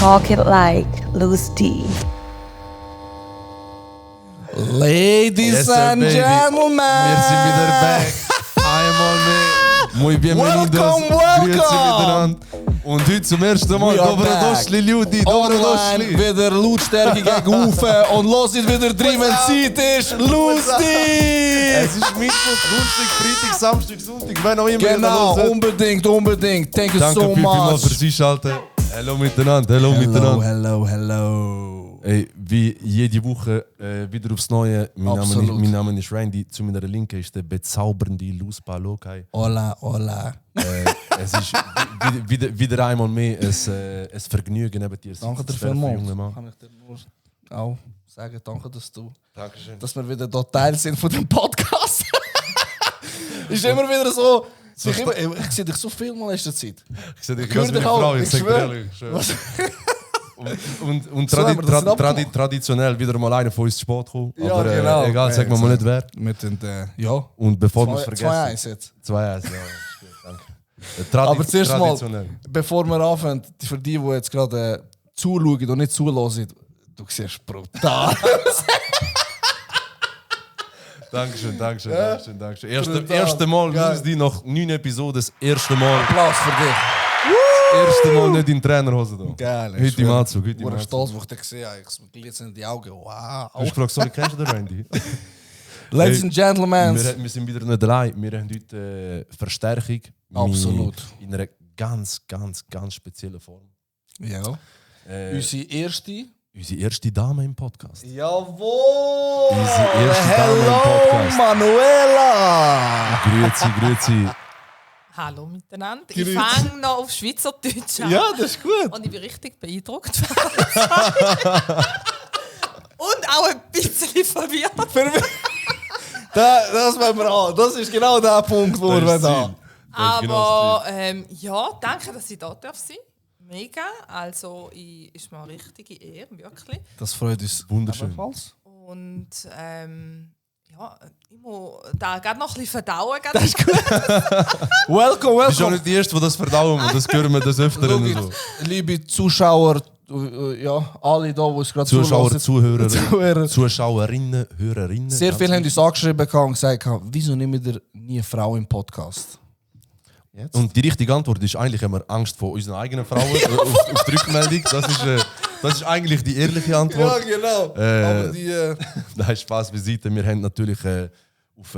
Talk It Like Loose D. Ladies and baby. gentlemen! Wir sind wieder back. Einmal mehr. Muy bienvenidos. Welcome. Grüezi miteinander. Und heute zum ersten Mal We are Dobrodošli, Ljudi. Online Dobrodošli. wieder Lautstärke gegen Ufe und los es wieder drin, wenn Zeit ist. Lustig! Es ist Mittwoch, Donnerstag, Freitag, Samstag, Sonntag. Wenn auch immer ihr Genau, hört. unbedingt. Thank you Danke so vielmals much. fürs Einschalten. Hallo miteinander, hallo miteinander. Hello. Ey, wie jede Woche wieder aufs Neue. Absolut. Mein Name ist Randy. Zu meiner Linken ist der bezaubernde Luz Palokai. Hola. Es ist wieder einmal mehr ein Vergnügen, neben dir Danke dir zu dürfen, vielmals. junger Mann. Kann ich dir nur auch sagen, danke, Dankeschön. dass wir wieder da Teil sind von dem Podcast. Ist immer wieder so. Ich sehe dich so viel mal in letzter Zeit. Ich sage dir Hör ganz dich eine auf, Frau, ich ich sage dir schwör. ehrlich. ich schwör. Was? Und So haben wir das abgemacht. traditionell wieder mal einer von uns zu spät gekommen. Ja, Aber genau. egal, sagen wir mal nicht wer. Mit den, ja. Und bevor wir es vergessen. 2-1 jetzt. 2-1, ja. Stimmt, danke. Aber zuerst mal, traditionell. bevor wir anfangen, für die jetzt gerade zuschauen und nicht zuhören, du siehst brutal. Dankeschön. Brutal. Erste Mal, Geil. Luz, die nach 9 Episoden, das erste Mal. Applaus für dich. Erste Mal nicht in Trainerhose da. Geil. Heute im Anzug, Ich bin stolz, wo ich dich sehe. Ich glitzern in die Augen. Du Wow. hast gefragt, sorry, kennst du den Randy? Ladies and Gentlemen. Wir sind wieder nicht allein. Wir haben heute Verstärkung. Absolut. In einer ganz speziellen Form. Ja. Unsere erste Dame im Podcast. Jawohl! Unsere erste Dame im Podcast. Manuela! Grüezi. Hallo miteinander. Grüezi. Ich fange noch auf Schweizerdeutsch an. Ja, das ist gut. Und ich bin richtig beeindruckt. Und auch ein bisschen verwirrt. Das wollen wir an. Das ist genau der Punkt, wo wir Das ist haben. das genau Aber ja, danke, dass ich da darf sein. Mega. Also, ist mir eine richtige Ehre, wirklich. Das freut uns Wunderschön. ebenfalls. Und ja, ich muss da gerade noch ein bisschen verdauen. Das ist gut. Welcome. Du bist auch nicht die Erste, die das verdauen muss. Das hören wir des Öfteren. So. Liebe Zuschauer, ja, alle da, die uns gerade Zuschauer, zuhören. Zuhörer, Zuschauerinnen, Hörerinnen. Sehr ganz viele haben wichtig. uns angeschrieben und gesagt, wieso nehmen wir nie eine Frau im Podcast? Jetzt? Und die richtige Antwort ist eigentlich, haben wir Angst vor unseren eigenen Frauen auf die Rückmeldung. Das ist eigentlich die ehrliche Antwort. genau. Aber die... Nein, Spaß beiseite. Wir haben natürlich auf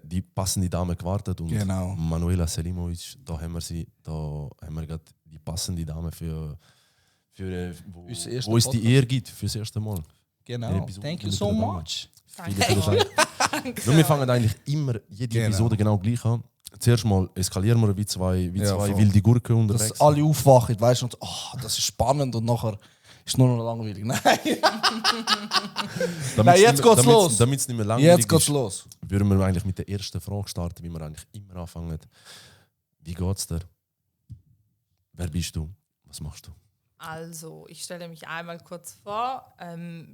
die passende Dame gewartet. Und Genau. Manuela Selimovic, da haben wir gerade die passende Dame für wo Unser erster es die Podcast. Ehre gibt für das erste Mal. Genau. Episode Thank you mit so der Dame. much. Vielen Dank. Nur wir fangen eigentlich immer jede Genau. Episode genau gleich an. Zuerst mal eskalieren wir wie zwei voll. wilde Gurken unterwegs. Dass alle aufwachen, weißt du, und das ist spannend und nachher ist es nur noch langweilig. Nein, Nein, jetzt geht's los. Damit es nicht mehr langweilig jetzt geht's ist, los. würden wir eigentlich mit der ersten Frage starten, wie wir eigentlich immer anfangen. Wie geht's dir? Wer bist du? Was machst du? Also, ich stelle mich einmal kurz vor.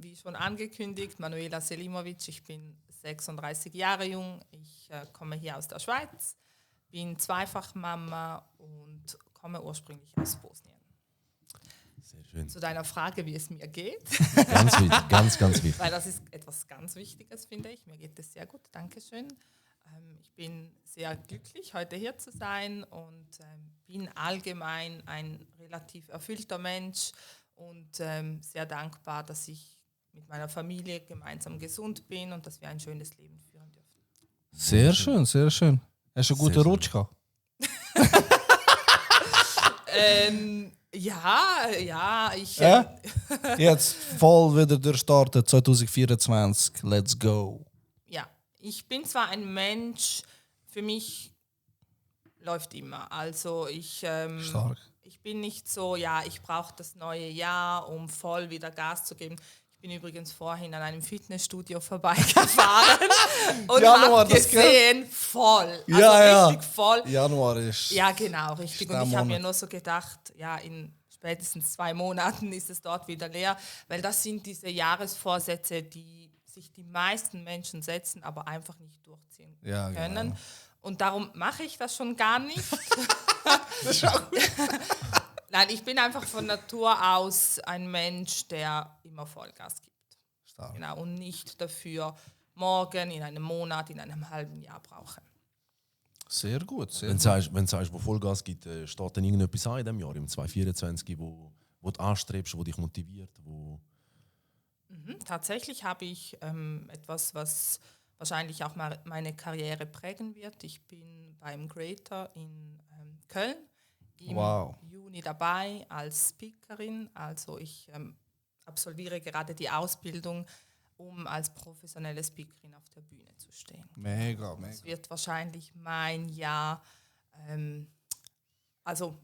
Wie schon angekündigt, Manuela Selimovic. Ich bin 36 Jahre jung. Ich komme hier aus der Schweiz, bin Zweifachmama und komme ursprünglich aus Bosnien. Sehr schön. Zu deiner Frage, wie es mir geht, Ganz wichtig, ganz wichtig. weil das ist etwas ganz Wichtiges, finde ich. Mir geht es sehr gut, Dankeschön. Ich bin sehr glücklich, heute hier zu sein und bin allgemein ein relativ erfüllter Mensch und sehr dankbar, dass ich mit meiner Familie gemeinsam gesund bin und dass wir ein schönes Leben führen dürfen. Sehr schön, sehr schön. Hast du einen guten Sehr schön. Rutsch gehabt? Ja, ich... Ja? Jetzt voll wieder durchstarten, 2024. Let's go. Ja, ich bin zwar ein Mensch, für mich läuft immer. Also Stark. ich bin nicht so, ja, ich brauche das neue Jahr, um voll wieder Gas zu geben. Ich bin übrigens vorhin an einem Fitnessstudio vorbeigefahren und Januar, habe das gesehen, voll. Also Ja. richtig voll. Januar ist... Ja, genau, richtig. der Und ich habe Monat. mir nur so gedacht, ja, in spätestens 2 Monaten ist es dort wieder leer, weil das sind diese Jahresvorsätze, die sich die meisten Menschen setzen, aber einfach nicht durchziehen Ja, können. genau. Und darum mache ich das schon gar nicht. Das ist auch gut. Nein, ich bin einfach von Natur aus ein Mensch, der immer Vollgas gibt. Stark. Genau, und nicht dafür morgen, in einem Monat, in einem halben Jahr brauche. Sehr gut, sehr Wenn gut. du sagst, wo Vollgas gibt, steht dann irgendetwas an in diesem Jahr, im 2024, wo du anstrebst, wo dich motiviert, wo... Tatsächlich habe ich etwas, was wahrscheinlich auch mal meine Karriere prägen wird. Ich bin beim Greater in Köln im Wow. Juni dabei als Speakerin. Also ich absolviere gerade die Ausbildung, um als professionelle Speakerin auf der Bühne zu stehen. Mega, mega. Das wird wahrscheinlich mein Jahr, also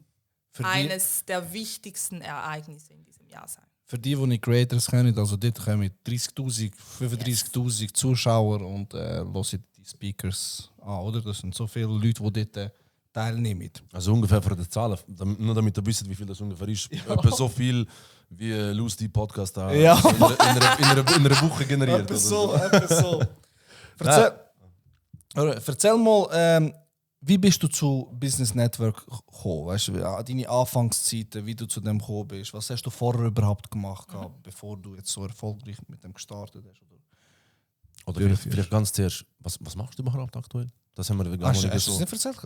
Für die, eines der wichtigsten Ereignisse in diesem Jahr sein. für die nicht Creators kennen, also dort kommen 30'000, 35'000 Zuschauer und hören die Speakers an, oder? Das sind so viele Leute, die dort teilnehmen. Also ungefähr für die Zahlen, nur damit ihr wisst, wie viel das ungefähr ist. Etwa so viel wie Lusti Podcast da Ja. in einer Woche generiert. Etwas oder so. Erzähl mal, wie bist du zu Business Network gekommen? Weißt du, deine Anfangszeiten, wie du zu dem gekommen bist? Was hast du vorher überhaupt gemacht, bevor du jetzt so erfolgreich mit dem gestartet hast? Oder vielleicht ganz zuerst, was machst du überhaupt aktuell? Das haben wir gar Hast du nicht es so. nicht erzählt?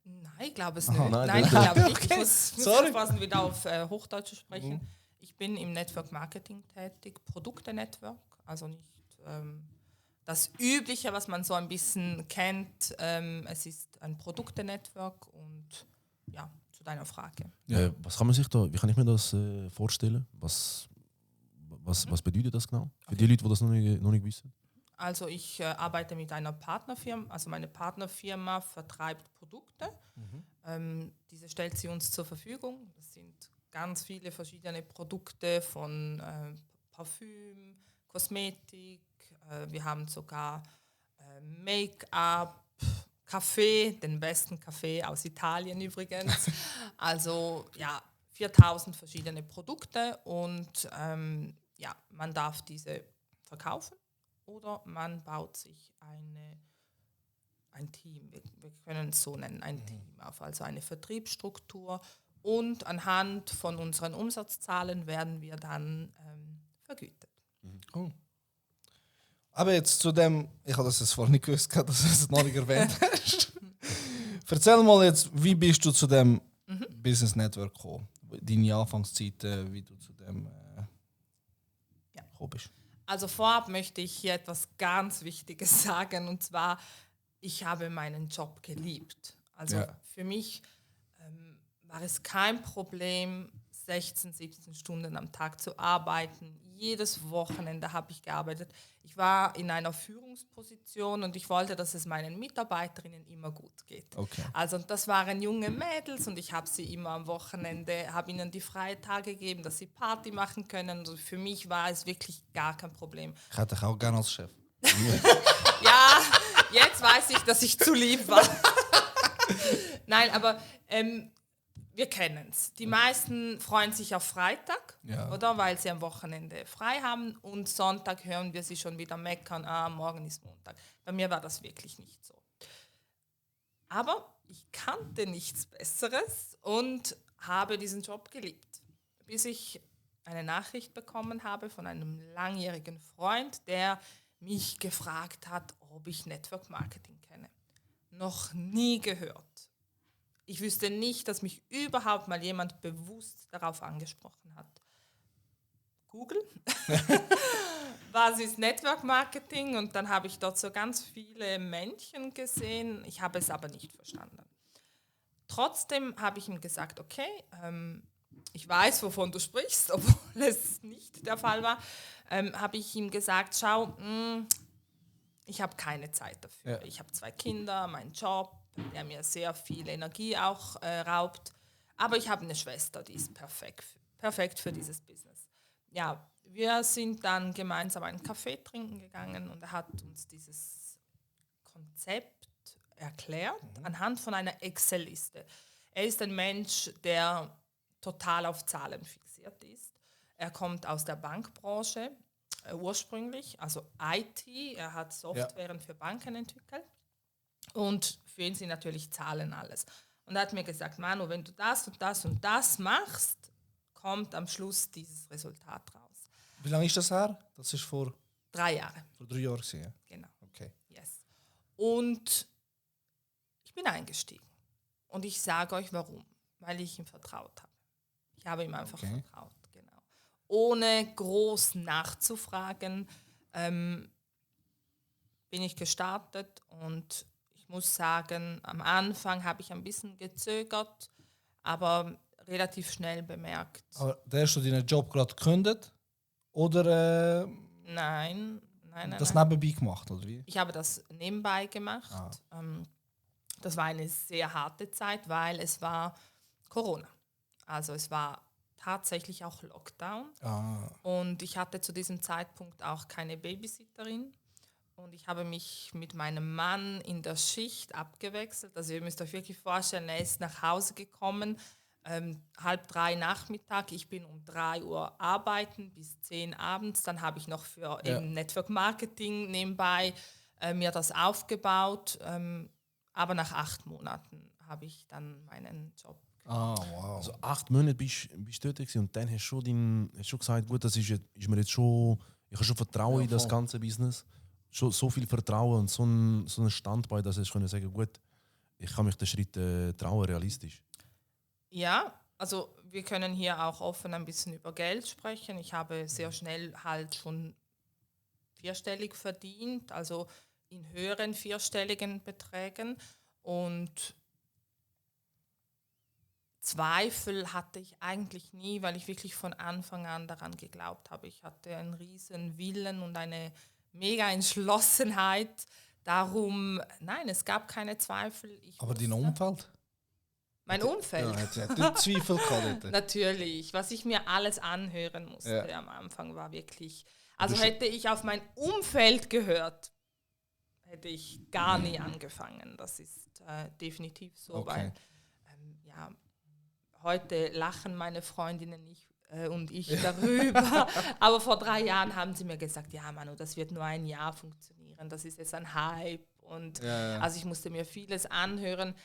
Nein, ich glaube es nicht. nein, Nein, ich das- glaube nicht. Ich muss Sorry. aufpassen, wieder auf Hochdeutsch zu sprechen. Ich bin im Network Marketing tätig, Produkte-Network, also nicht das Übliche, was man so ein bisschen kennt. Es ist ein Produkte-Network und ja, zu deiner Frage. Was kann man sich da, wie kann ich mir das vorstellen? Was bedeutet das genau? Für die Leute, die das noch nicht wissen. Also ich arbeite mit einer Partnerfirma, also meine Partnerfirma vertreibt Produkte. Diese stellt sie uns zur Verfügung. Das sind ganz viele verschiedene Produkte von Parfüm, Kosmetik, wir haben sogar Make-up, Kaffee, den besten Kaffee aus Italien übrigens. Also ja, 4000 verschiedene Produkte und ja, man darf diese verkaufen. Oder man baut sich ein Team, wir können es so nennen, ein Team auf, also eine Vertriebsstruktur. Und anhand von unseren Umsatzzahlen werden wir dann vergütet. Cool. Aber jetzt zu dem, ich habe das jetzt vorhin nicht gewusst, dass du es noch nicht erwähnt hast. Erzähl mal jetzt, wie bist du zu dem Business Network gekommen? Deine Anfangszeiten, wie du zu dem gekommen bist. Also vorab möchte ich hier etwas ganz Wichtiges sagen, und zwar, ich habe meinen Job geliebt. Also Ja. für mich war es kein Problem, 16, 17 Stunden am Tag zu arbeiten. Jedes Wochenende habe ich gearbeitet. Ich war in einer Führungsposition und ich wollte, dass es meinen Mitarbeiterinnen immer gut geht. Okay. Also das waren junge Mädels und ich habe sie immer am Wochenende, habe ihnen die freien Tage gegeben, dass sie Party machen können. Also für mich war es wirklich gar kein Problem. Ich hätte dich auch gerne als Chef. Ja, jetzt weiß ich, dass ich zu lieb war. Nein, aber wir kennen es. Die meisten freuen sich auf Freitag, Ja. oder? Weil sie am Wochenende frei haben und Sonntag hören wir sie schon wieder meckern, morgen ist Montag. Bei mir war das wirklich nicht so. Aber ich kannte nichts Besseres und habe diesen Job geliebt, bis ich eine Nachricht bekommen habe von einem langjährigen Freund, der mich gefragt hat, ob ich Network Marketing kenne. Noch nie gehört. Ich wüsste nicht, dass mich überhaupt mal jemand bewusst darauf angesprochen hat. Google. Was ist Network Marketing? Und dann habe ich dort so ganz viele Männchen gesehen. Ich habe es aber nicht verstanden. Trotzdem habe ich ihm gesagt, okay, ich weiß, wovon du sprichst, obwohl es nicht der Fall war, habe ich ihm gesagt, schau, ich habe keine Zeit dafür. Ja. Ich habe 2 Kinder, meinen Job, der mir sehr viel Energie auch raubt. Aber ich habe eine Schwester, die ist perfekt für dieses Business. Ja, wir sind dann gemeinsam einen Kaffee trinken gegangen und er hat uns dieses Konzept erklärt anhand von einer Excel-Liste. Er ist ein Mensch, der total auf Zahlen fixiert ist. Er kommt aus der Bankbranche ursprünglich, also IT. Er hat Softwaren für Banken entwickelt und für ihn sind natürlich Zahlen alles. Und er hat mir gesagt, Manu, wenn du das und das und das machst, kommt am Schluss dieses Resultat raus. Wie lange ist das her? Das ist vor 3 Jahre, 3 Jahren. Ja. genau. Okay. Yes. Und ich bin eingestiegen. Und ich sage euch warum. Weil ich ihm vertraut habe. Ich habe ihm einfach vertraut, genau. Ohne groß nachzufragen, bin ich gestartet und ich muss sagen, am Anfang habe ich ein bisschen gezögert, aber relativ schnell bemerkt, Aber der hast du deinen Job gerade gekündigt? Oder nein. das nebenbei gemacht, oder wie? Ich habe das nebenbei gemacht. Das war eine sehr harte Zeit, weil es war Corona. Also es war tatsächlich auch Lockdown. Und ich hatte zu diesem Zeitpunkt auch keine Babysitterin. Und ich habe mich mit meinem Mann in der Schicht abgewechselt. Also ihr müsst euch wirklich vorstellen, er ist nach Hause gekommen, 2:30 Nachmittag. Ich bin um 3 Uhr arbeiten bis 10 abends. Dann habe ich noch für eben Network Marketing nebenbei mir das aufgebaut. Aber nach 8 Monaten habe ich dann meinen Job. Wow. Also 8 Monate bist du dort gewesen und dann hast du schon gesagt, gut, das ist mir jetzt schon, ich habe schon Vertrauen in das ganze Business. Schon so viel Vertrauen und so ein Standbein, dass ich können sagen, gut, ich kann mich den Schritt trauen, realistisch. Ja, also wir können hier auch offen ein bisschen über Geld sprechen. Ich habe sehr schnell halt schon 4-stellig verdient, also in höheren 4-stelligen Beträgen. Und Zweifel hatte ich eigentlich nie, weil ich wirklich von Anfang an daran geglaubt habe. Ich hatte einen riesen Willen und eine mega Entschlossenheit. Darum, nein, es gab keine Zweifel. Aber dein Umfeld? Mein Umfeld? Ja, hat Zweifel gehabt dort. Natürlich. Was ich mir alles anhören musste am Anfang war wirklich... Also hätte ich auf mein Umfeld gehört, hätte ich gar nie angefangen. Das ist definitiv so, weil heute lachen meine Freundinnen und ich darüber. Aber vor 3 Jahren haben sie mir gesagt, ja Manu, das wird nur ein Jahr funktionieren. Das ist jetzt ein Hype. Und also ich musste mir vieles anhören.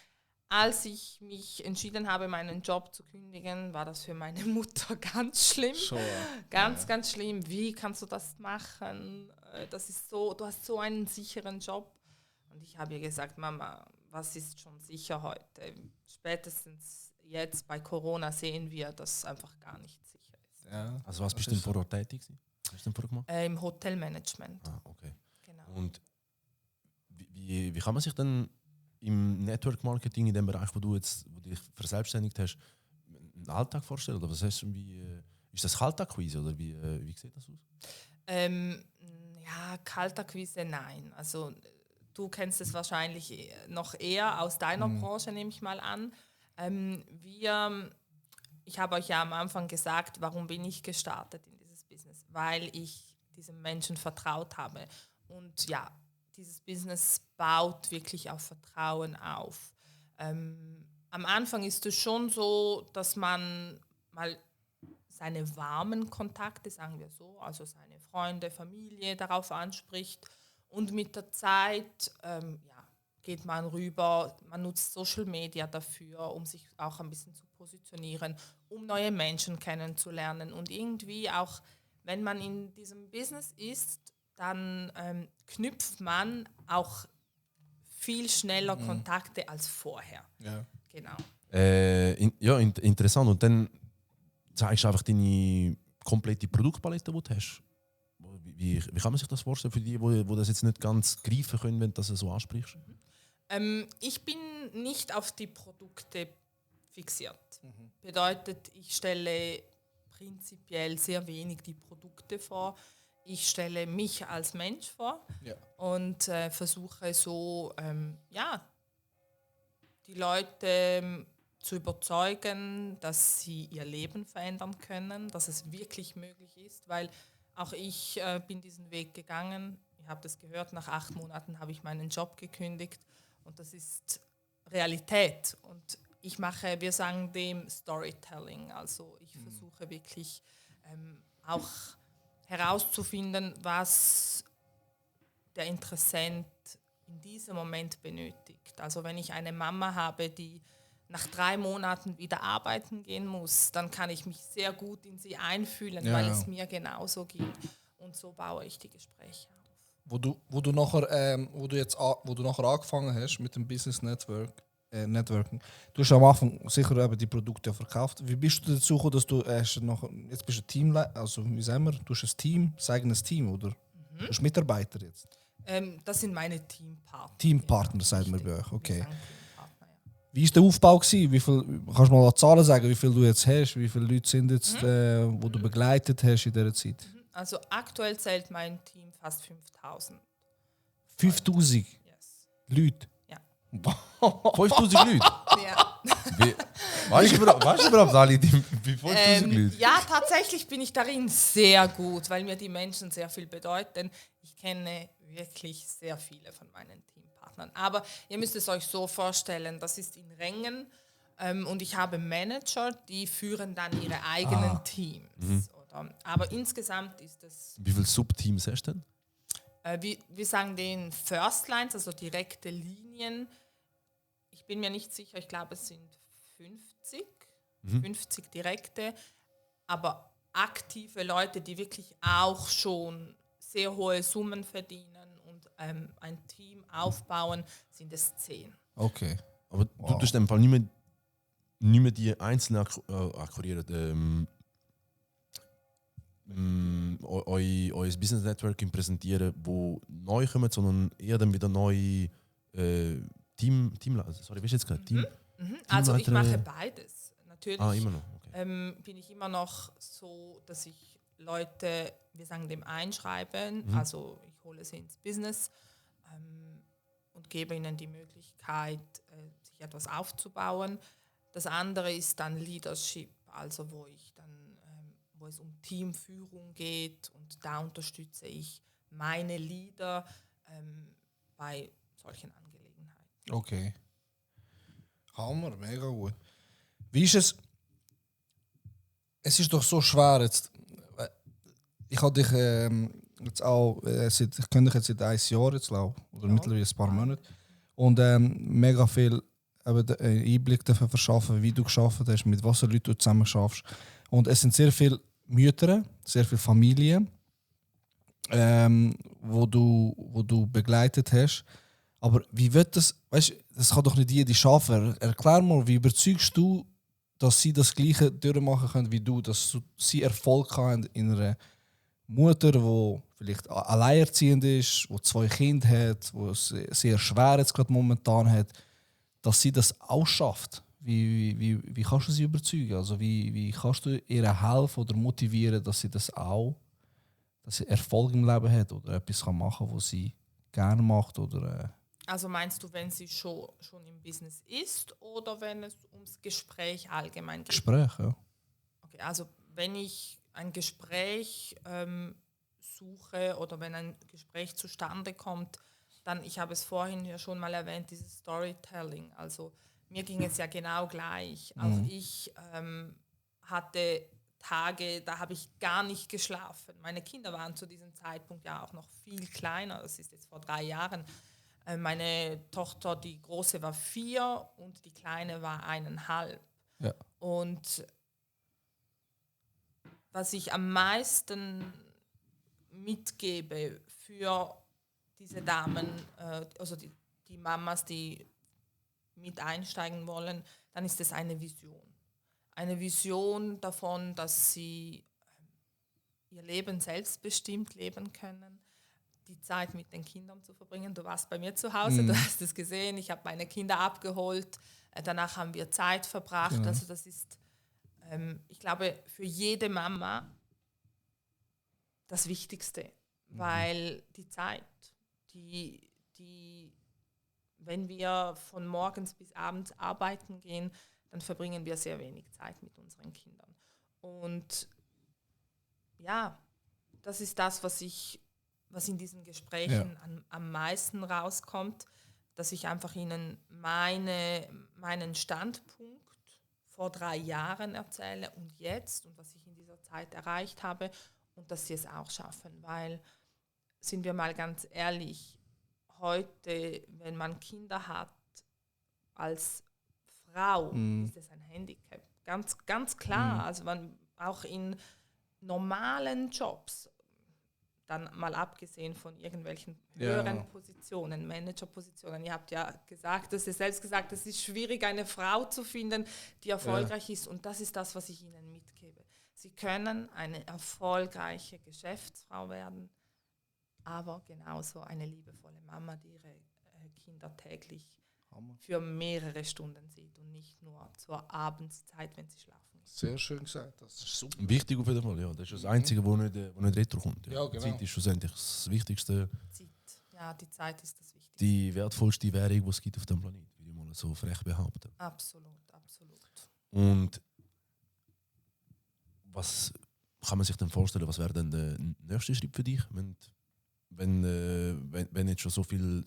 Als ich mich entschieden habe, meinen Job zu kündigen, war das für meine Mutter ganz schlimm. Ganz schlimm. Wie kannst du das machen? Das ist so, du hast so einen sicheren Job. Und ich habe ihr gesagt, Mama, was ist schon sicher heute? Spätestens jetzt bei Corona sehen wir, dass es einfach gar nicht sicher ist. Ja, also was bist du denn vorher tätig gewesen? Was hast du denn vorher gemacht? Im Hotelmanagement. Okay. Genau. Und wie kann man sich denn im Network Marketing, in dem Bereich, wo du dich verselbstständigt hast, einen Alltag vorstellen? Oder was hast du, ist das Kaltakquise oder wie sieht das aus? Kaltakquise nein. Also du kennst es wahrscheinlich noch eher aus deiner Branche, nehme ich mal an. Ich habe euch ja am Anfang gesagt, warum bin ich gestartet in dieses Business? Weil ich diesem Menschen vertraut habe. Und ja, dieses Business baut wirklich auf Vertrauen auf. Am Anfang ist es schon so, dass man mal seine warmen Kontakte, sagen wir so, also seine Freunde, Familie darauf anspricht. Und mit der Zeit geht man rüber, man nutzt Social Media dafür, um sich auch ein bisschen zu positionieren, um neue Menschen kennenzulernen. Und irgendwie auch, wenn man in diesem Business ist, dann knüpft man auch viel schneller Kontakte als vorher. Ja. Genau. Interessant. Und dann zeigst du einfach deine komplette Produktpalette, die du hast. Wie kann man sich das vorstellen für die das jetzt nicht ganz greifen können, wenn du das so ansprichst? Ich bin nicht auf die Produkte fixiert. Bedeutet, ich stelle prinzipiell sehr wenig die Produkte vor. Ich stelle mich als Mensch vor und versuche so, die Leute zu überzeugen, dass sie ihr Leben verändern können, dass es wirklich möglich ist, weil auch ich bin diesen Weg gegangen. Ihr habt es gehört, nach 8 Monaten habe ich meinen Job gekündigt und das ist Realität. Und wir sagen dem Storytelling, also ich versuche wirklich auch herauszufinden, was der Interessent in diesem Moment benötigt. Also wenn ich eine Mama habe, die nach 3 Monaten wieder arbeiten gehen muss, dann kann ich mich sehr gut in sie einfühlen, Ja, weil ja. es mir genauso geht. Und so baue ich die Gespräche auf. Wo du nachher angefangen hast mit dem Business Networking, du hast am Anfang sicher eben die Produkte verkauft. Wie bist du dazu gekommen, dass du jetzt bist du also wie sagen wir, du hast ein Team, ein eigenes Team, oder? Du hast Mitarbeiter jetzt. Das sind meine Teampartner. Teampartner, Genau, sagt man richtig. bei euch, okay. Wir sagen Teampartner, ja. Wie war der Aufbau gewesen? Kannst du mal Zahlen sagen, wie viel du jetzt hast? Wie viele Leute sind jetzt, wo du begleitet hast in dieser Zeit? Also aktuell zählt mein Team fast 5000. 5000 Yes. Leute. Ja. 5000 Leute. Ja. Weißt du überhaupt alle, die bei 5000 Leute? Ja, tatsächlich bin ich darin sehr gut, weil mir die Menschen sehr viel bedeuten. Ich kenne wirklich sehr viele von meinen Teampartnern. Aber ihr müsst es euch so vorstellen, das ist in Rängen und ich habe Manager, die führen dann ihre eigenen Teams. Oder? Aber insgesamt ist es, Wie viele Subteams hast du denn? wir sagen den First Lines, also direkte Linien. Ich bin mir nicht sicher, ich glaube es sind 50 direkte, aber aktive Leute, die wirklich auch schon sehr hohe Summen verdienen und ein Team aufbauen, sind es 10. Okay. Aber du tust in dem Fall nicht mehr die einzelnen akkurieren, euer Business Networking präsentieren, wo neu kommen, sondern eher dann wieder neue Teamleiter. Sorry, wie ist jetzt gerade? Also ich Teamleiter- mache beides. Natürlich Immer noch. Okay. bin ich immer noch so, dass ich Leute, wir sagen dem einschreiben, also ich hole sie ins Business und gebe ihnen die Möglichkeit, sich etwas aufzubauen. Das andere ist dann Leadership, also wo es um Teamführung geht und da unterstütze ich meine Leader bei solchen Angelegenheiten. Okay. Hammer, mega gut. Wie ist es? Es ist doch so schwer jetzt. Ich habe dich jetzt auch, ich kenne dich jetzt seit 1 Jahr jetzt, glaube ich, oder mittlerweile ein paar Monate. Und mega viel Einblick dafür verschaffen, wie du geschafft hast, mit was für Leuten du zusammen schaffst. Und es sind sehr viele Mütter, sehr viele Familien, wo du begleitet hast. Aber wie wird das, weißt du, das kann doch nicht jeder schaffen. Erklär mal, wie überzeugst du, dass sie das Gleiche durchmachen können wie du, dass sie Erfolg haben in einer Mutter, die vielleicht alleinerziehend ist, die 2 Kinder hat, die es sehr schwer jetzt gerade momentan hat, dass sie das auch schafft. Wie kannst du sie überzeugen? Also wie kannst du ihr helfen oder motivieren, dass sie das auch, dass sie Erfolg im Leben hat oder etwas kann machen, was sie gerne macht oder Also meinst du, wenn sie schon im Business ist oder wenn es ums Gespräch allgemein geht? Gespräch, ja. Okay, also wenn ich ein Gespräch suche oder wenn ein Gespräch zustande kommt, dann, ich habe es vorhin ja schon mal erwähnt, dieses Storytelling. Also mir ging es ja genau gleich. Auch ich hatte Tage, da habe ich gar nicht geschlafen. Meine Kinder waren zu diesem Zeitpunkt ja auch noch viel kleiner. Das ist jetzt vor 3 Jahren. Meine Tochter, die große, war 4 und die kleine war 1,5. Ja. Und was ich am meisten mitgebe für diese Damen, also die Mamas, die mit einsteigen wollen, dann ist es eine Vision. Eine Vision davon, dass sie ihr Leben selbstbestimmt leben können, die Zeit mit den Kindern zu verbringen. Du warst bei mir zu Hause, du hast es gesehen, ich habe meine Kinder abgeholt, danach haben wir Zeit verbracht. Genau. Also das ist, ich glaube, für jede Mama das Wichtigste, weil die Zeit, wenn wir von morgens bis abends arbeiten gehen, dann verbringen wir sehr wenig Zeit mit unseren Kindern. Und ja, das ist das, was in diesen Gesprächen am meisten rauskommt, dass ich einfach ihnen meinen Standpunkt vor 3 Jahren erzähle und jetzt und was ich in dieser Zeit erreicht habe und dass sie es auch schaffen, weil, sind wir mal ganz ehrlich, heute, wenn man Kinder hat, als Frau ist es ein Handicap. Ganz, ganz klar. Also auch in normalen Jobs, dann mal abgesehen von irgendwelchen höheren Positionen, Managerpositionen. Ihr habt ja gesagt, dass ihr selbst gesagt, es ist schwierig, eine Frau zu finden, die erfolgreich ist. Und das ist das, was ich Ihnen mitgebe. Sie können eine erfolgreiche Geschäftsfrau werden, aber genauso eine liebevolle Mama, die ihre Kinder täglich für mehrere Stunden sieht und nicht nur zur Abendszeit, wenn sie schlafen. Sehr schön gesagt, das ist super. Wichtig auf jeden Fall, ja. Das ist das Einzige, wo nicht retro kommt. Ja, genau. Zeit ist schlussendlich das Wichtigste, Zeit. Ja, die Zeit ist das Wichtigste. die wertvollste Währung, die es gibt auf dem Planeten, würde ich mal so frech behaupten. Absolut, absolut. Und was kann man sich denn vorstellen, was wäre denn der nächste Schritt für dich, wenn jetzt schon so viel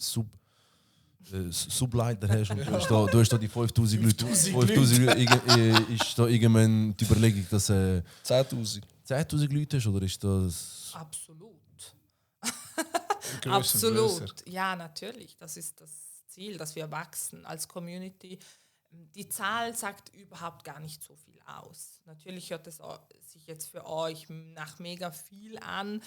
Subleiter hast und du hast da die 5000 Leute. 5000 Leute, ist da irgendwann die Überlegung, dass 10'000. 10'000 Leute hast, oder ist das... Absolut. Grösser, Absolut. grösser. Ja, natürlich. Das ist das Ziel, dass wir wachsen als Community. Die Zahl sagt überhaupt gar nicht so viel aus. Natürlich hört es sich jetzt für euch nach mega viel an.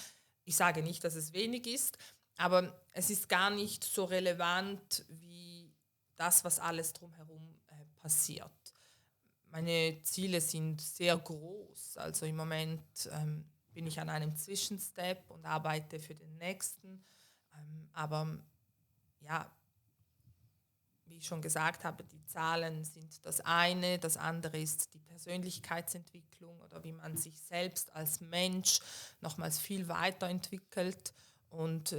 Ich sage nicht, dass es wenig ist, aber es ist gar nicht so relevant wie das, was alles drumherum passiert. Meine Ziele sind sehr groß. Also im Moment bin ich an einem Zwischenstep und arbeite für den nächsten. Aber ja, wie ich schon gesagt habe, die Zahlen sind das eine. Das andere ist die Persönlichkeitsentwicklung oder wie man sich selbst als Mensch nochmals viel weiterentwickelt. Und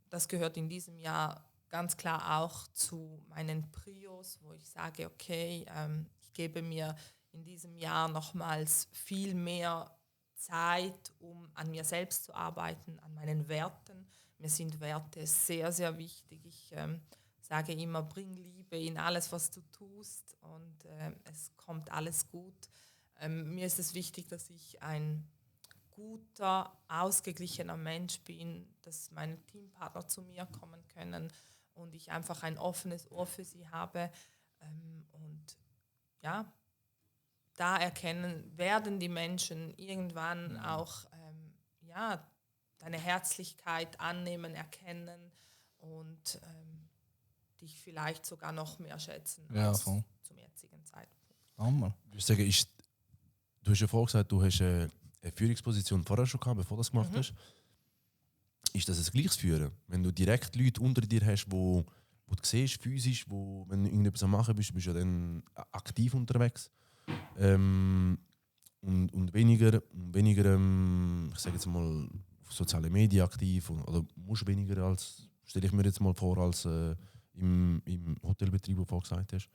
das gehört in diesem Jahr ganz klar auch zu meinen Prios, wo ich sage, okay, ich gebe mir in diesem Jahr nochmals viel mehr Zeit, um an mir selbst zu arbeiten, an meinen Werten. Mir sind Werte sehr, sehr wichtig. Ich sage immer, bring Liebe in alles, was du tust, und es kommt alles gut. Mir ist es wichtig, dass ich ein guter, ausgeglichener Mensch bin, dass meine Teampartner zu mir kommen können und ich einfach ein offenes Ohr für sie habe. Und ja, da werden die Menschen irgendwann auch deine Herzlichkeit annehmen, erkennen und dich vielleicht sogar noch mehr schätzen als voll. zum jetzigen Zeitpunkt. Hammer. Ich würde sagen, du hast ja vorher gesagt, du hast eine Führungsposition vorher schon gehabt, bevor du das gemacht hast. Ist das ein gleiches Führen? Wenn du direkt Leute unter dir hast, wo du siehst, physisch, wenn du irgendetwas am Machen bist, bist du ja dann aktiv unterwegs. Und weniger ich sage jetzt mal, auf sozialen Medien aktiv, oder musst weniger als, stelle ich mir jetzt mal vor, als im Hotelbetrieb, wo du vorher gesagt hast.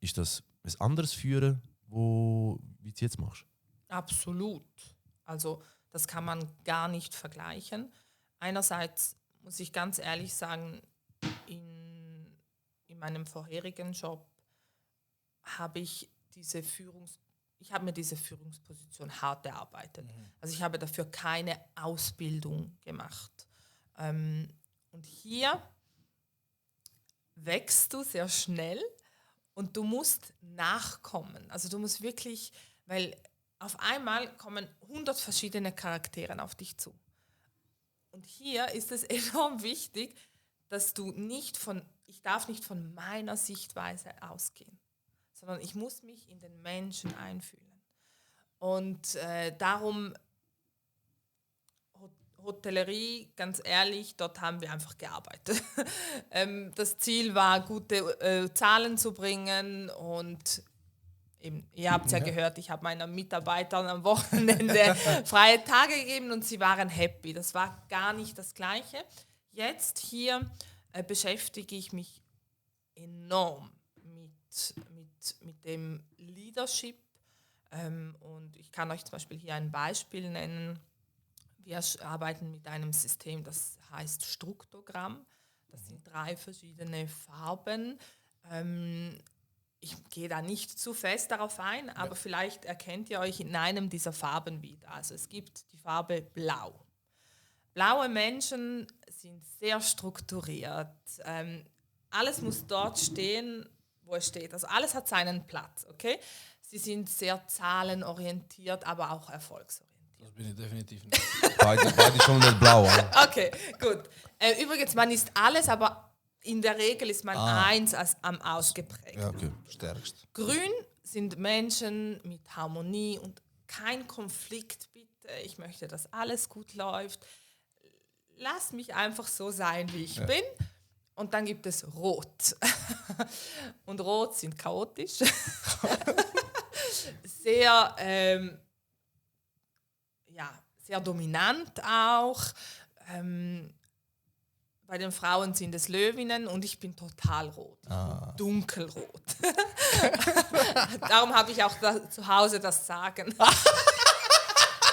Ist das ein anderes Führen, wie du es jetzt machst? Absolut. Also das kann man gar nicht vergleichen. Einerseits muss ich ganz ehrlich sagen, in meinem vorherigen Job habe ich mir diese Führungsposition hart erarbeitet. Also ich habe dafür keine Ausbildung gemacht. Und hier wächst du sehr schnell und du musst nachkommen. Also du musst wirklich, weil auf einmal kommen 100 verschiedene Charaktere auf dich zu. Und hier ist es enorm wichtig, dass ich darf nicht von meiner Sichtweise ausgehen, sondern ich muss mich in den Menschen einfühlen. Und darum Hotellerie, ganz ehrlich, dort haben wir einfach gearbeitet. Das Ziel war, gute Zahlen zu bringen, und eben, ihr habt es ja gehört, ich habe meinen Mitarbeitern am Wochenende freie Tage gegeben und sie waren happy. Das war gar nicht das Gleiche. Jetzt hier beschäftige ich mich enorm mit dem Leadership, und ich kann euch zum Beispiel hier ein Beispiel nennen. Wir arbeiten mit einem System, das heißt Struktogramm. Das sind 3 verschiedene Farben. Ich gehe da nicht zu fest darauf ein, aber vielleicht erkennt ihr euch in einem dieser Farben wieder. Also es gibt die Farbe Blau. Blaue Menschen sind sehr strukturiert. Alles muss dort stehen, wo es steht. Also alles hat seinen Platz, okay? Sie sind sehr zahlenorientiert, aber auch erfolgsorientiert. Das bin ich definitiv nicht. Beide schon nicht blau. Okay, gut. Übrigens, man ist alles, aber in der Regel ist man eins als am ausgeprägt. Ja, okay. Stärkst. Grün sind Menschen mit Harmonie und kein Konflikt, bitte. Ich möchte, dass alles gut läuft. Lass mich einfach so sein, wie ich bin. Und dann gibt es Rot. Und Rot sind chaotisch. Sehr, sehr dominant auch. Bei den Frauen sind es Löwinnen und ich bin total rot. Ich bin dunkelrot. Darum habe ich auch zu Hause das Sagen.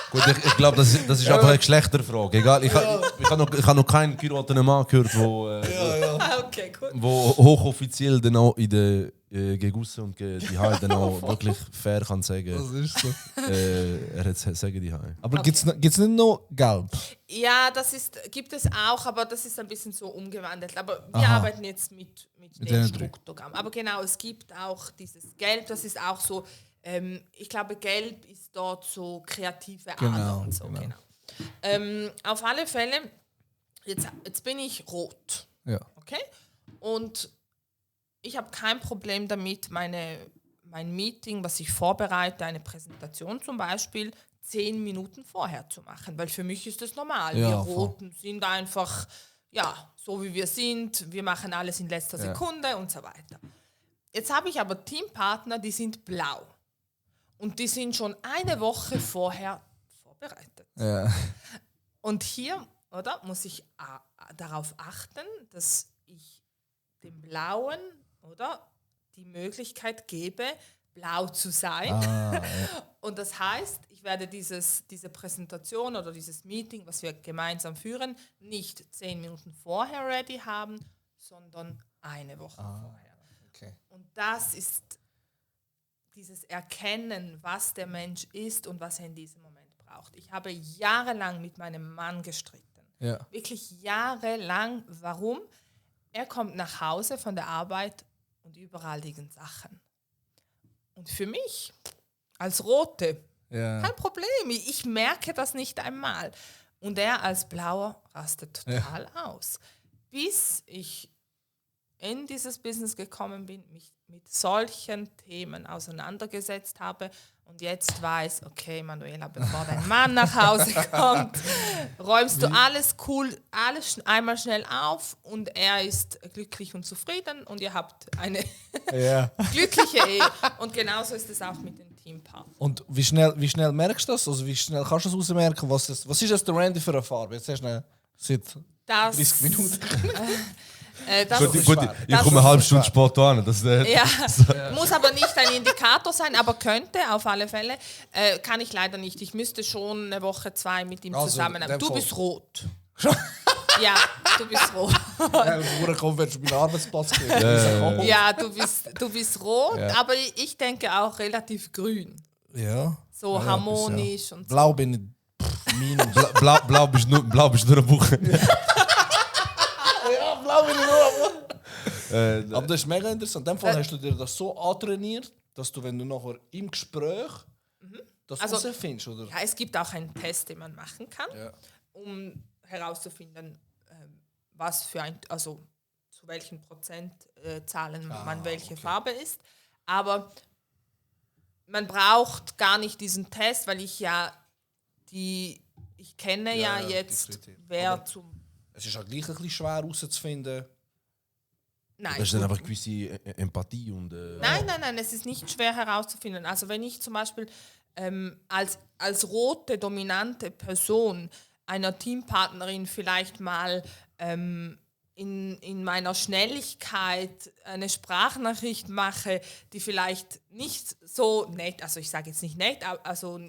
Gut, ich glaube, das ist einfach eine Geschlechterfrage. Egal, ich habe noch keinen geheirateten Mann gehört, Okay, gut. wo hochoffiziell dann auch in der Gegusse und die Haare dann auch wirklich fair kann sagen. Das ist so. Er hat sagen die Haare. Aber gibt's nicht noch Gelb? Ja, gibt es auch, aber das ist ein bisschen so umgewandelt. Aber wir arbeiten jetzt mit dem Struktogramm. Aber genau, es gibt auch dieses Gelb, das ist auch so, ich glaube, Gelb ist dort so kreative Ader und so. Genau. Auf alle Fälle, jetzt bin ich rot. Ja. Okay? Und ich habe kein Problem damit, mein Meeting, was ich vorbereite, eine Präsentation zum Beispiel, 10 Minuten vorher zu machen. Weil für mich ist das normal. Ja, wir Roten sind einfach, so wie wir sind. Wir machen alles in letzter Sekunde und so weiter. Jetzt habe ich aber Teampartner, die sind blau. Und die sind schon eine Woche vorher vorbereitet. Ja. Und hier, oder, muss ich darauf achten, dass ich dem Blauen, oder, die Möglichkeit gebe, blau zu sein. Und das heißt, ich werde diese Präsentation oder dieses Meeting, was wir gemeinsam führen, nicht 10 Minuten vorher ready haben, sondern eine Woche vorher. Okay. Und das ist dieses Erkennen, was der Mensch ist und was er in diesem Moment braucht. Ich habe jahrelang mit meinem Mann gestritten. Ja. Wirklich jahrelang. Warum? Er kommt nach Hause von der Arbeit und überall liegen Sachen. Und für mich, als Rote, kein Problem. Ich merke das nicht einmal. Und er als Blauer rastet total aus. Bis ich in dieses Business gekommen bin, mich mit solchen Themen auseinandergesetzt habe und jetzt weiß, okay, Manuela, bevor dein Mann nach Hause kommt, räumst du alles cool, alles einmal schnell auf und er ist glücklich und zufrieden und ihr habt eine glückliche Ehe. Und genauso ist es auch mit den Teampartnern. Und wie schnell merkst du das? Also wie schnell kannst du das ausmerken? Was ist das der Randy für eine Farbe? Jetzt hast du ihn seit 30 Minuten. Gut, ich komme eine halbe Stunde Sport an. Muss aber nicht ein Indikator sein, aber könnte auf alle Fälle. Kann ich leider nicht. Ich müsste schon eine Woche, 2 mit ihm zusammenarbeiten. Du bist rot. Ja, du bist rot. Woher wirst du meinen Arbeitsplatz geben? Ja, du bist rot, aber ich denke auch relativ grün. Ja. So harmonisch und so. Blau bin ich minus. Blau bist nur eine Woche. Ja, blau bin ich nur. Aber das ist mega interessant. In dem Fall hast du dir das so antrainiert, dass du, wenn du nachher im Gespräch das herausfindest, oder? Ja, es gibt auch einen Test, den man machen kann, um herauszufinden, was für zu welchen Prozentzahlen man welche Farbe ist. Aber man braucht gar nicht diesen Test, weil ich kenne jetzt, wer zum... Es ist halt gleich ein bisschen schwer herauszufinden. Nein, das ist dann einfach gewisse Empathie und... Nein, es ist nicht schwer herauszufinden. Also wenn ich zum Beispiel als rote, dominante Person einer Teampartnerin vielleicht mal in meiner Schnelligkeit eine Sprachnachricht mache, die vielleicht nicht so nett, also ich sage jetzt nicht nett, also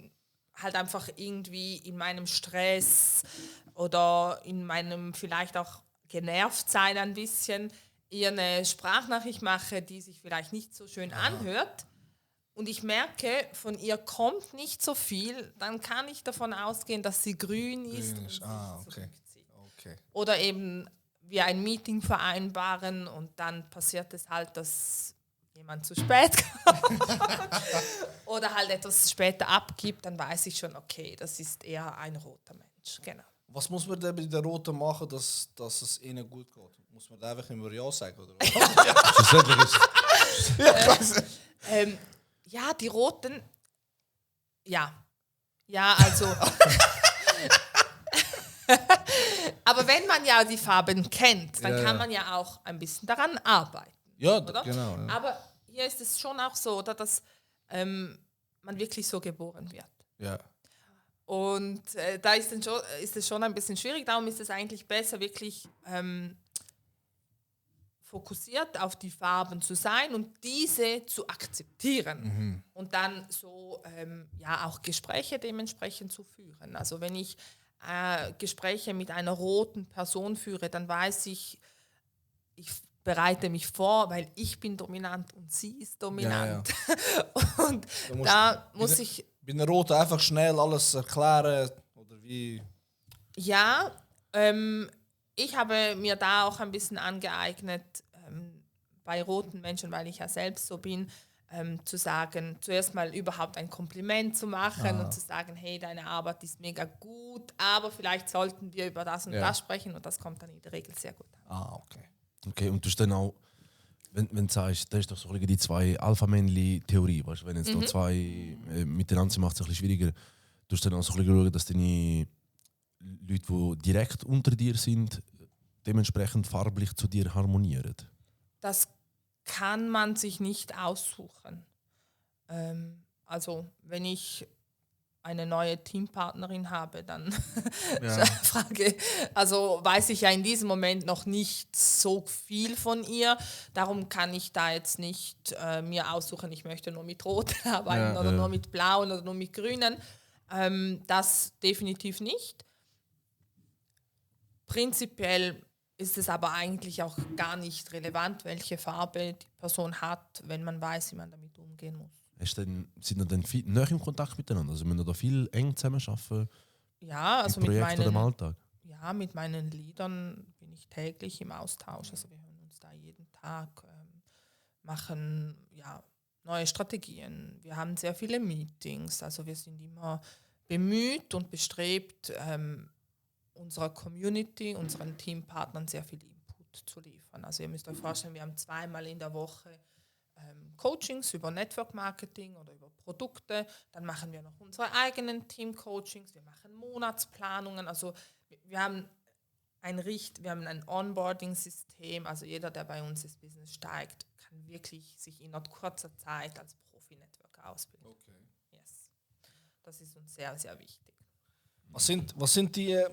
halt einfach irgendwie in meinem Stress oder in meinem vielleicht auch genervt sein ein bisschen, ihr eine Sprachnachricht mache, die sich vielleicht nicht so schön anhört und ich merke, von ihr kommt nicht so viel, dann kann ich davon ausgehen, dass sie grün ist und sich zurückzieht. Okay. Oder eben wir ein Meeting vereinbaren und dann passiert es halt, dass jemand zu spät kommt oder halt etwas später abgibt, dann weiß ich schon, okay, das ist eher ein roter Mensch. Genau. Was muss man denn bei den Roten machen, dass es ihnen gut geht? Muss man da einfach immer Ja sagen? Oder was? Schlussendlich ist Ja, die Roten, ja. Ja, also. Aber wenn man ja die Farben kennt, dann kann man ja auch ein bisschen daran arbeiten. Ja, oder? genau. Ja. Aber hier ist es schon auch so, oder, dass man wirklich so geboren wird. Ja. Und da ist es schon ein bisschen schwierig. Darum ist es eigentlich besser, wirklich fokussiert auf die Farben zu sein und diese zu akzeptieren. Und dann so auch Gespräche dementsprechend zu führen. Also wenn ich Gespräche mit einer roten Person führe, dann weiß ich bereite mich vor, weil ich bin dominant und sie ist dominant. Ja. Und da muss ich... Bei einer Roten einfach schnell alles erklären oder wie? Ja, ich habe mir da auch ein bisschen angeeignet, bei roten Menschen, weil ich ja selbst so bin, zu sagen, zuerst mal überhaupt ein Kompliment zu machen und zu sagen, hey, deine Arbeit ist mega gut, aber vielleicht sollten wir über das und das sprechen und das kommt dann in der Regel sehr gut an. Okay. okay, und du hast dann auch, wenn du sagst, das ist doch so die zwei Alpha-Männli-Theorie, weißt du, wenn jetzt noch zwei miteinander sind, macht es ein bisschen schwieriger. Du hast dann auch so ein bisschen schauen, dass deine Leute, die direkt unter dir sind, dementsprechend farblich zu dir harmonieren. Das kann man sich nicht aussuchen. Also wenn ich eine neue Teampartnerin habe, dann weiß ich ja in diesem Moment noch nicht so viel von ihr. Darum kann ich da jetzt nicht mir aussuchen, ich möchte nur mit Roten arbeiten oder nur mit Blauen oder nur mit Grünen. Das definitiv nicht. Prinzipiell ist es aber eigentlich auch gar nicht relevant, welche Farbe die Person hat, wenn man weiß, wie man damit umgehen muss. Sind ihr dann viel näher im Kontakt miteinander? Also müssen ihr da viel eng zusammenarbeiten? Ja, also im Projekt oder im Alltag? Ja, mit meinen Leadern bin ich täglich im Austausch. Also wir hören uns da jeden Tag, machen neue Strategien. Wir haben sehr viele Meetings. Also wir sind immer bemüht und bestrebt, unserer Community, unseren Teampartnern sehr viel Input zu liefern. Also ihr müsst euch vorstellen, wir haben 2-mal in der Woche Coachings über Network Marketing oder über Produkte. Dann machen wir noch unsere eigenen Team-Coachings. Wir machen Monatsplanungen. Also wir haben ein Onboarding-System. Also jeder, der bei uns ins Business steigt, kann wirklich sich in kurzer Zeit als Profi-Networker ausbilden. Okay. Yes. Das ist uns sehr, sehr wichtig. Was sind die...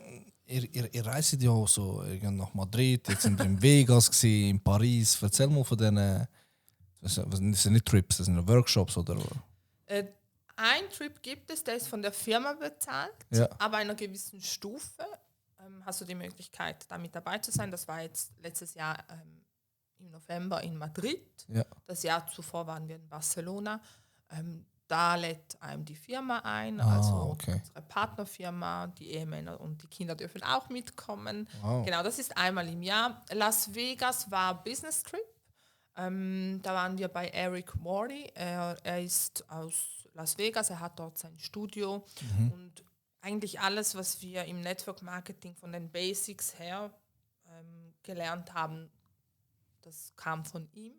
Ihr reist ja auch so nach Madrid, jetzt sind wir in Vegas gewesen, in Paris. Erzähl mal von diesen... Das sind nicht Trips, das sind Workshops oder... Ein Trip gibt es, der ist von der Firma bezahlt, aber einer gewissen Stufe hast du die Möglichkeit, da mit dabei zu sein. Das war jetzt letztes Jahr im November in Madrid. Ja. Das Jahr zuvor waren wir in Barcelona. Da lädt einem die Firma ein, unsere Partnerfirma, die Ehemänner und die Kinder dürfen auch mitkommen. Wow. Genau, das ist einmal im Jahr. Las Vegas war Business Trip. Da waren wir bei Eric Worre. Er ist aus Las Vegas, er hat dort sein Studio. Und eigentlich alles, was wir im Network Marketing von den Basics her gelernt haben, das kam von ihm.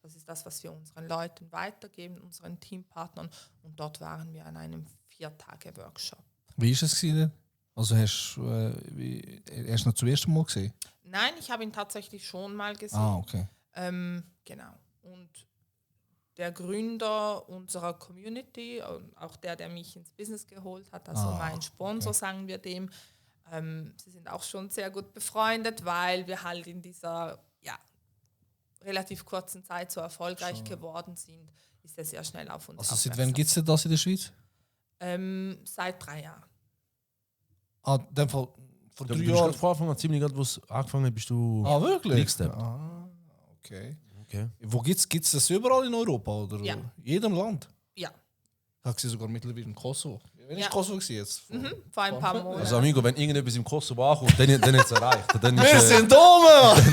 Das ist das, was wir unseren Leuten weitergeben, unseren Teampartnern. Und dort waren wir an einem 4-Tage-Workshop. Wie war es denn? Also hast du noch zum ersten Mal gesehen? Nein, ich habe ihn tatsächlich schon mal gesehen. Okay. Genau. Und der Gründer unserer Community, auch der mich ins Business geholt hat, also mein Sponsor, sagen wir dem, sie sind auch schon sehr gut befreundet, weil wir halt in dieser relativ kurzen Zeit so erfolgreich geworden sind, ist er sehr schnell auf uns aufmerksam. Also seit wann gibt es das in der Schweiz? Seit 3 Jahren. In dem Fall vor 3 Jahren? Du hast von Anfang an ziemlich gerade, wo es angefangen hat, bist du... Wirklich? Okay. Okay. Wo gibt's das überall in Europa oder Ja. in jedem Land? Ja. Ich habe sie sogar mittlerweile in Kosovo. Wann Ja. ist Kosovo gewesen jetzt? Vor ein paar Monaten. Also Amigo, wenn irgendetwas im Kosovo ankommt, dann hat es erreicht. Dann ist, Wir sind oben!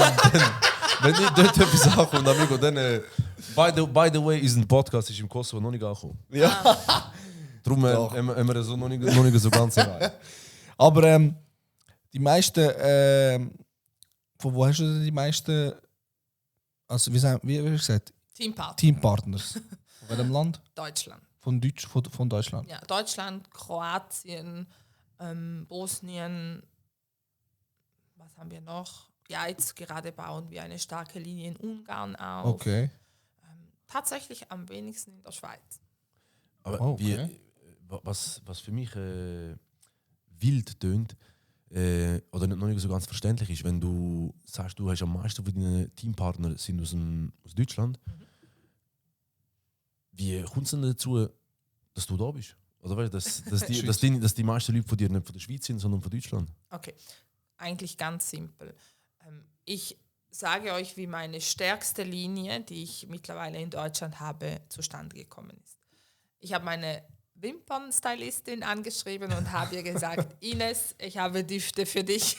wenn nicht dort etwas ankommt, Amigo, dann... by the way, unser Podcast ist im Kosovo noch nicht angekommen. Ja. Darum Doch. haben wir so noch nicht so ganz erreicht. Aber die meisten... von wo hast du denn die meisten... Also, wie hast du gesagt? Teampartner. Teampartners. Von welchem Land? Deutschland. Von Deutschland. Ja, Deutschland, Kroatien, Bosnien. Was haben wir noch? Ja, jetzt gerade bauen wir eine starke Linie in Ungarn auf. Okay. Tatsächlich am wenigsten in der Schweiz. Aber Oh, okay. was für mich wild tönt, oder noch nicht so ganz verständlich ist, wenn du sagst, du hast am meisten von deinen Teampartnern sind aus Deutschland. Wie kommt es denn dazu, dass du da bist? Oder weißt, dass die meisten Leute von dir nicht von der Schweiz sind, sondern von Deutschland? Okay, eigentlich ganz simpel. Ich sage euch, wie meine stärkste Linie, die ich mittlerweile in Deutschland habe, zustande gekommen ist. Ich habe meine Wimpernstylistin angeschrieben und habe ihr gesagt, Ines, ich habe Düfte für dich.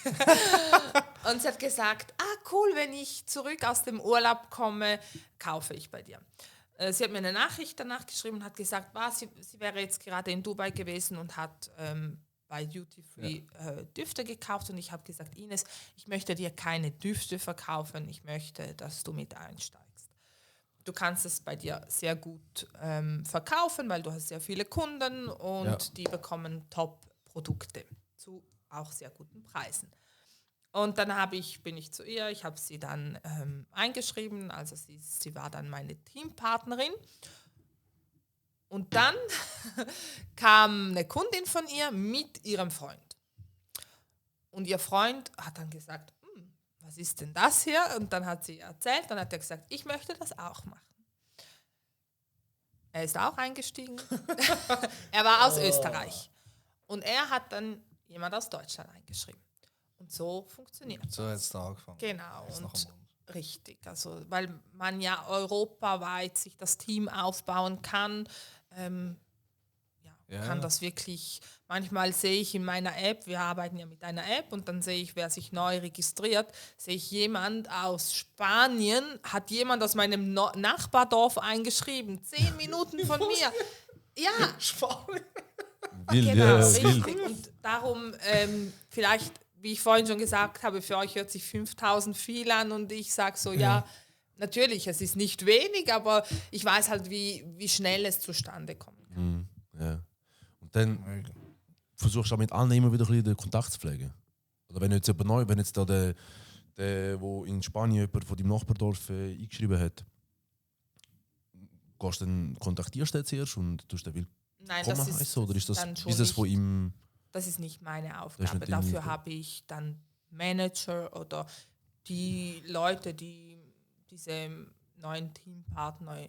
Und sie hat gesagt, cool, wenn ich zurück aus dem Urlaub komme, kaufe ich bei dir. Sie hat mir eine Nachricht danach geschrieben und hat gesagt, sie wäre jetzt gerade in Dubai gewesen und hat bei Duty Free Düfte gekauft. Und ich habe gesagt, Ines, ich möchte dir keine Düfte verkaufen, ich möchte, dass du mit einsteigst. Du kannst es bei dir sehr gut verkaufen, weil du hast sehr viele Kunden und die bekommen Top-Produkte zu auch sehr guten Preisen. Und dann bin ich zu ihr, ich habe sie dann eingeschrieben, also sie war dann meine Teampartnerin. Und dann kam eine Kundin von ihr mit ihrem Freund. Und ihr Freund hat dann gesagt, was ist denn das hier? Und dann hat sie erzählt, dann hat er gesagt, ich möchte das auch machen. Er ist auch eingestiegen. Er war aus Österreich. Und er hat dann jemand aus Deutschland eingeschrieben. Und so funktioniert So hat es da angefangen. Genau, Jetzt und noch richtig. Also, weil man ja europaweit sich das Team aufbauen kann, kann das wirklich, manchmal sehe ich in meiner App, wir arbeiten ja mit einer App und dann sehe ich, wer sich neu registriert, sehe ich jemand aus Spanien, hat jemand aus meinem Nachbardorf eingeschrieben, 10 Minuten von mir. Ja, Spanien. Wild, genau, ja, richtig. wild. Und darum, vielleicht, wie ich vorhin schon gesagt habe, für euch hört sich 5000 viel an und ich sage so, ja, natürlich, es ist nicht wenig, aber ich weiß halt, wie schnell es zustande kommen kann. Ja. Und dann versuchst du auch mit allen immer wieder ein bisschen den Kontakt zu pflegen. Oder wenn jetzt jemand neu, wenn jetzt da der wo in Spanien jemand von deinem Nachbardorf eingeschrieben hat, kontaktierst du den zuerst und tust den Nein, willkommen das ist heißen? Oder ist das dann schon Business nicht, von ihm? das ist nicht meine Das Aufgabe. ist nicht Dafür deine- habe ich dann Manager oder die Leute, die diese neuen Teampartner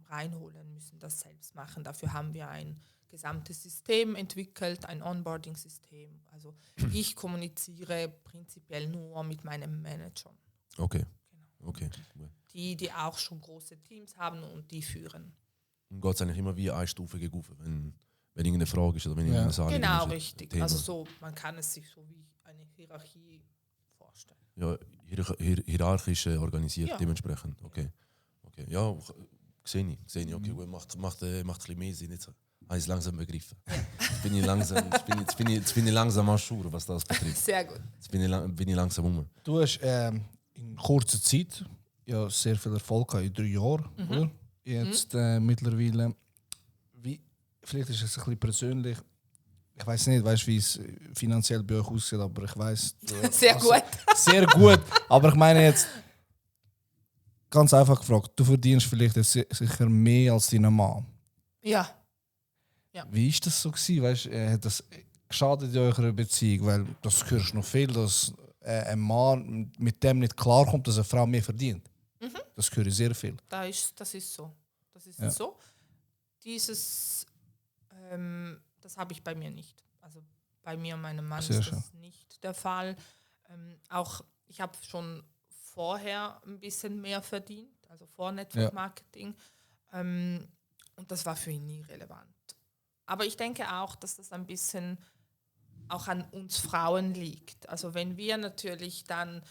reinholen, müssen das selbst machen. Dafür haben wir ein gesamtes System entwickelt, ein Onboarding-System. Also ich kommuniziere prinzipiell nur mit meinem Manager, Okay. Okay. die auch schon große Teams haben und die führen. Und geht es eigentlich immer wie eine Stufe gegen wenn irgendeine Frage ist oder wenn irgendeine Anliegen Genau, ist, ein richtig. Thema. Also so, man kann es sich so wie eine Hierarchie vorstellen. Ja, hierarchisch organisiert Ja. dementsprechend. Okay. Ja, sehe ich. Okay, gut, macht ein bisschen mehr Sinn. Jetzt habe ich es langsam begriffen. Jetzt bin ich langsam an Schur, was das betrifft. Sehr gut. Jetzt bin ich langsam um. Du hast in kurzer Zeit ja sehr viel Erfolg gehabt, in 3 Jahren, oder? Jetzt mittlerweile, vielleicht ist es ein bisschen persönlich, ich weiß nicht, weißt, wie es finanziell bei euch aussieht, aber ich weiß Sehr gut. sehr gut. Aber ich meine jetzt, ganz einfach gefragt, du verdienst vielleicht jetzt sicher mehr als dein Mann. Ja. Wie ist das so gewesen? Weißt, hat das geschadet in eurer Beziehung? Weil das hörst du noch viel, dass ein Mann mit dem nicht klarkommt, dass eine Frau mehr verdient. Das höre ich sehr viel. Das ist so. Das ist Ja. so. Das habe ich bei mir nicht. Also bei mir und meinem Mann Sehr ist schön. das nicht der Fall. Auch ich habe schon vorher ein bisschen mehr verdient, also vor Network Marketing. Und das war für ihn nie relevant. Aber ich denke auch, dass das ein bisschen auch an uns Frauen liegt. Also wenn wir natürlich dann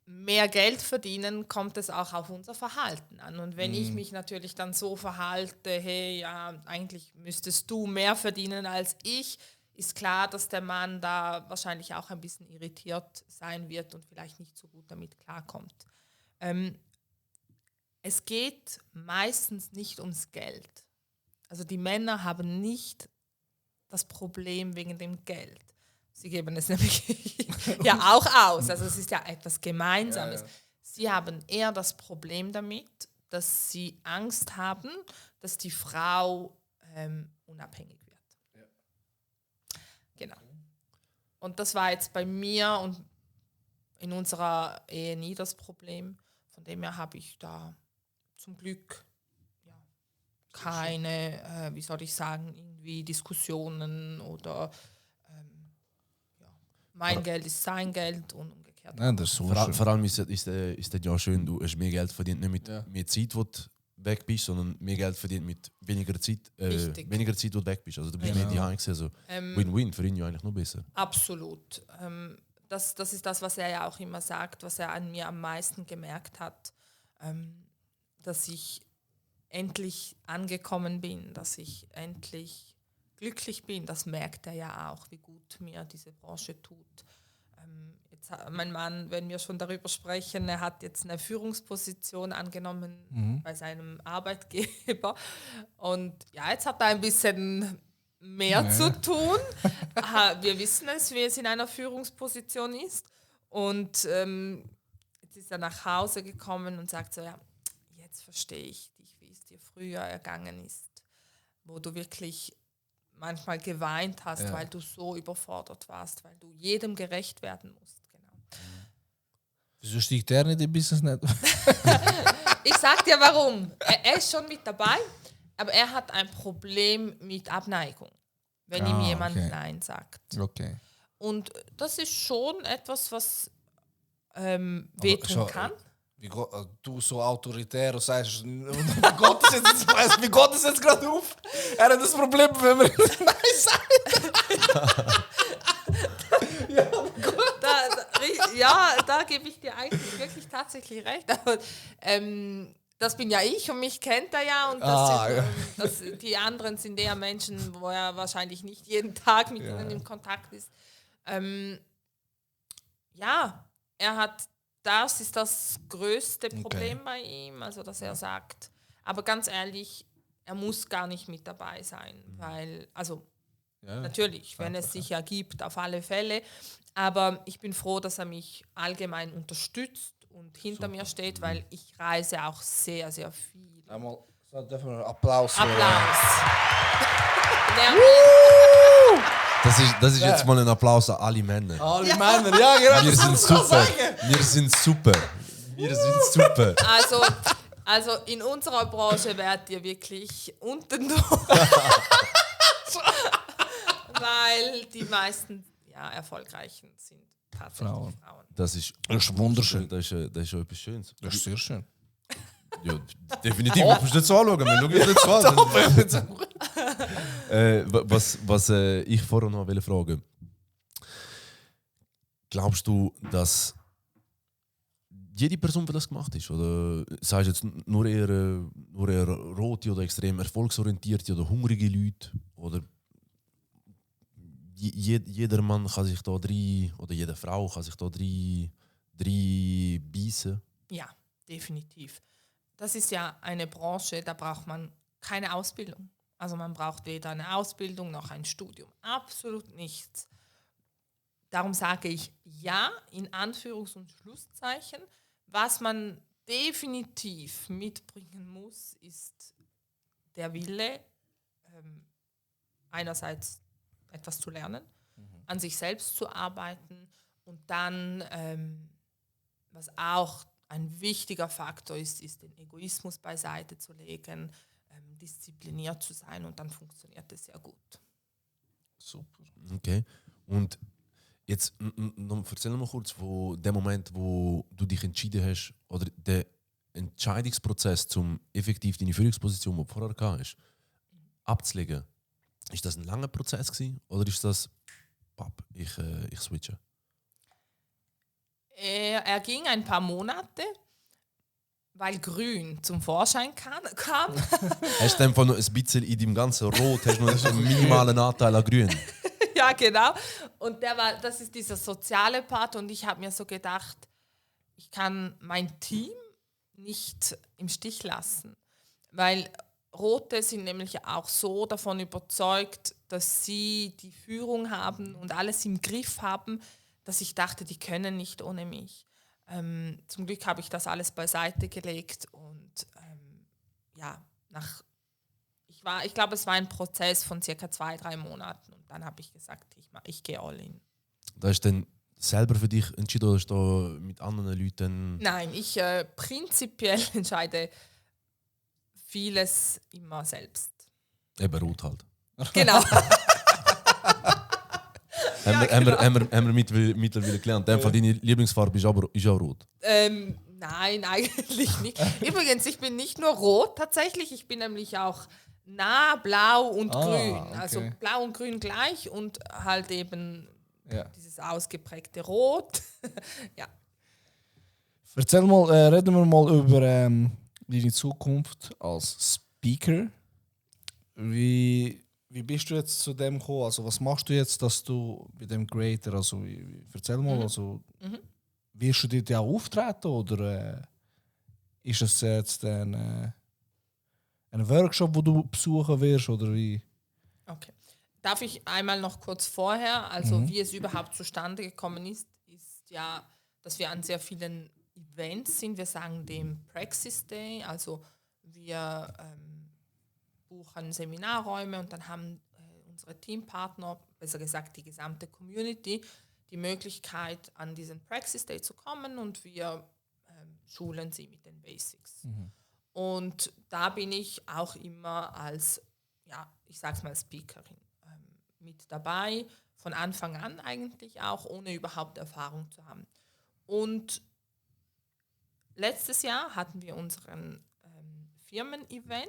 mehr Geld verdienen, kommt es auch auf unser Verhalten an. Und wenn ich mich natürlich dann so verhalte, hey, ja, eigentlich müsstest du mehr verdienen als ich, ist klar, dass der Mann da wahrscheinlich auch ein bisschen irritiert sein wird und vielleicht nicht so gut damit klarkommt. Es geht meistens nicht ums Geld. Also die Männer haben nicht das Problem wegen dem Geld. Sie geben es nämlich ja auch aus. Also es ist ja etwas Gemeinsames. Ja. Sie haben eher das Problem damit, dass sie Angst haben, dass die Frau unabhängig wird. Ja. Genau. Und das war jetzt bei mir und in unserer Ehe nie das Problem. Von dem her habe ich da zum Glück keine, wie soll ich sagen, irgendwie Diskussionen oder mein Geld ist sein Geld und umgekehrt. Ja, das ist so vor allem ist das ja schön, du hast mehr Geld verdient, nicht mit mehr Zeit, wo du weg bist, sondern mehr Geld verdient mit weniger Zeit, wo du weg bist. Also du bist mehr die Hand, also Win-Win, für ihn ja eigentlich noch besser. Absolut. Das ist das, was er ja auch immer sagt, was er an mir am meisten gemerkt hat, dass ich endlich angekommen bin, dass ich endlich glücklich bin. Das merkt er ja auch, wie gut mir diese Branche tut. Jetzt mein Mann, wenn wir schon darüber sprechen, er hat jetzt eine Führungsposition angenommen bei seinem Arbeitgeber. Und ja, jetzt hat er ein bisschen mehr zu tun. Wir wissen es, wie es in einer Führungsposition ist. Und jetzt ist er nach Hause gekommen und sagt so, ja, jetzt verstehe ich dich, wie es dir früher ergangen ist, wo du wirklich manchmal geweint hast, weil du so überfordert warst, weil du jedem gerecht werden musst. Genau. Wieso steigt der nicht im Business Network? Ich sag dir warum. Er ist schon mit dabei, aber er hat ein Problem mit Abneigung, wenn ihm jemand Nein sagt. Okay. Und das ist schon etwas, was wehtun kann. Wie du so autoritär und sagst, wie geht das jetzt gerade auf? Er hat das Problem, wenn wir Nein sagen. Da gebe ich dir eigentlich wirklich tatsächlich recht. Aber, das bin ja ich und mich kennt er ja. Und die anderen sind eher Menschen, wo er wahrscheinlich nicht jeden Tag mit ihnen in Kontakt ist. Das ist das größte Problem bei ihm, also dass er sagt, aber ganz ehrlich, er muss gar nicht mit dabei sein, weil, natürlich, wenn es sich ergibt, auf alle Fälle, aber ich bin froh, dass er mich allgemein unterstützt und hinter mir steht, weil ich reise auch sehr, sehr viel. Einmal, so dürfen wir einen Applaus. Das ist jetzt mal ein Applaus an alle Männer. Alle Männer, ja genau. Wir sind super. Wir sind super. Also in unserer Branche werdet ihr wirklich unten durch. Weil die meisten Erfolgreichen sind tatsächlich Frauen. Das ist wunderschön. Das ist schon etwas Schönes. Das ist sehr schön. Ja, definitiv. Du musst nicht so anschauen. Wir schauen nicht so an. Was ich vorher noch fragen wollte. Glaubst du, dass jede Person, die das gemacht ist, oder sagst du jetzt nur eher rote oder extrem erfolgsorientierte oder hungrige Leute, oder jeder Mann kann sich da drin, oder jede Frau kann sich da drin beißen? Ja, definitiv. Das ist ja eine Branche, da braucht man keine Ausbildung. Also man braucht weder eine Ausbildung noch ein Studium. Absolut nichts. Darum sage ich ja, in Anführungs- und Schlusszeichen. Was man definitiv mitbringen muss, ist der Wille, einerseits etwas zu lernen, an sich selbst zu arbeiten und dann, was auch ein wichtiger Faktor ist den Egoismus beiseite zu legen, diszipliniert zu sein und dann funktioniert es sehr gut. Super. Okay. Und jetzt erzähl mal kurz von dem Moment, wo du dich entschieden hast, oder der Entscheidungsprozess, um effektiv deine Führungsposition, die du vorher gehabt hast, abzulegen. Ist das ein langer Prozess gewesen, oder ist das, ich switche? Er ging ein paar Monate, weil Grün zum Vorschein kam. Hast du einfach noch ein bisschen in deinem ganzen Rot hast du noch einen minimalen Anteil an Grün? Ja, genau. Und das ist dieser soziale Part. Und ich habe mir so gedacht, ich kann mein Team nicht im Stich lassen. Weil Rote sind nämlich auch so davon überzeugt, dass sie die Führung haben und alles im Griff haben, dass ich dachte, die können nicht ohne mich. Zum Glück habe ich das alles beiseite gelegt und ich glaube, es war ein Prozess von circa 2-3 Monaten und dann habe ich gesagt, ich gehe all in. Da hast du dann selber für dich entschieden oder hast du mit anderen Leuten? Nein, ich prinzipiell entscheide vieles immer selbst. Eben rot halt. Genau. Haben wir mittlerweile gelernt. In dem Fall, deine Lieblingsfarbe ist ja rot. Nein, eigentlich nicht. Übrigens, ich bin nicht nur rot tatsächlich, ich bin nämlich auch blau und grün. Okay. Also blau und grün gleich und halt eben Ja. dieses ausgeprägte Rot. Ja. Erzähl mal, reden wir mal über deine Zukunft als Speaker. Wie bist du jetzt zu dem gekommen? Also was machst du jetzt, dass du bei dem Creator, also erzähl mal, also wirst du dort auch auftreten oder ist es jetzt ein Workshop, wo du besuchen wirst oder wie? Okay. Darf ich einmal noch kurz vorher, also wie es überhaupt zustande gekommen ist ja, dass wir an sehr vielen Events sind. Wir sagen dem Praxis Day, also wir buchen Seminarräume und dann haben unsere Teampartner, besser gesagt die gesamte Community, die Möglichkeit, an diesen Praxis Day zu kommen und wir schulen sie mit den Basics. Und da bin ich auch immer als, ich sag's mal, Speakerin mit dabei, von Anfang an eigentlich auch, ohne überhaupt Erfahrung zu haben. Und letztes Jahr hatten wir unseren Firmen-Event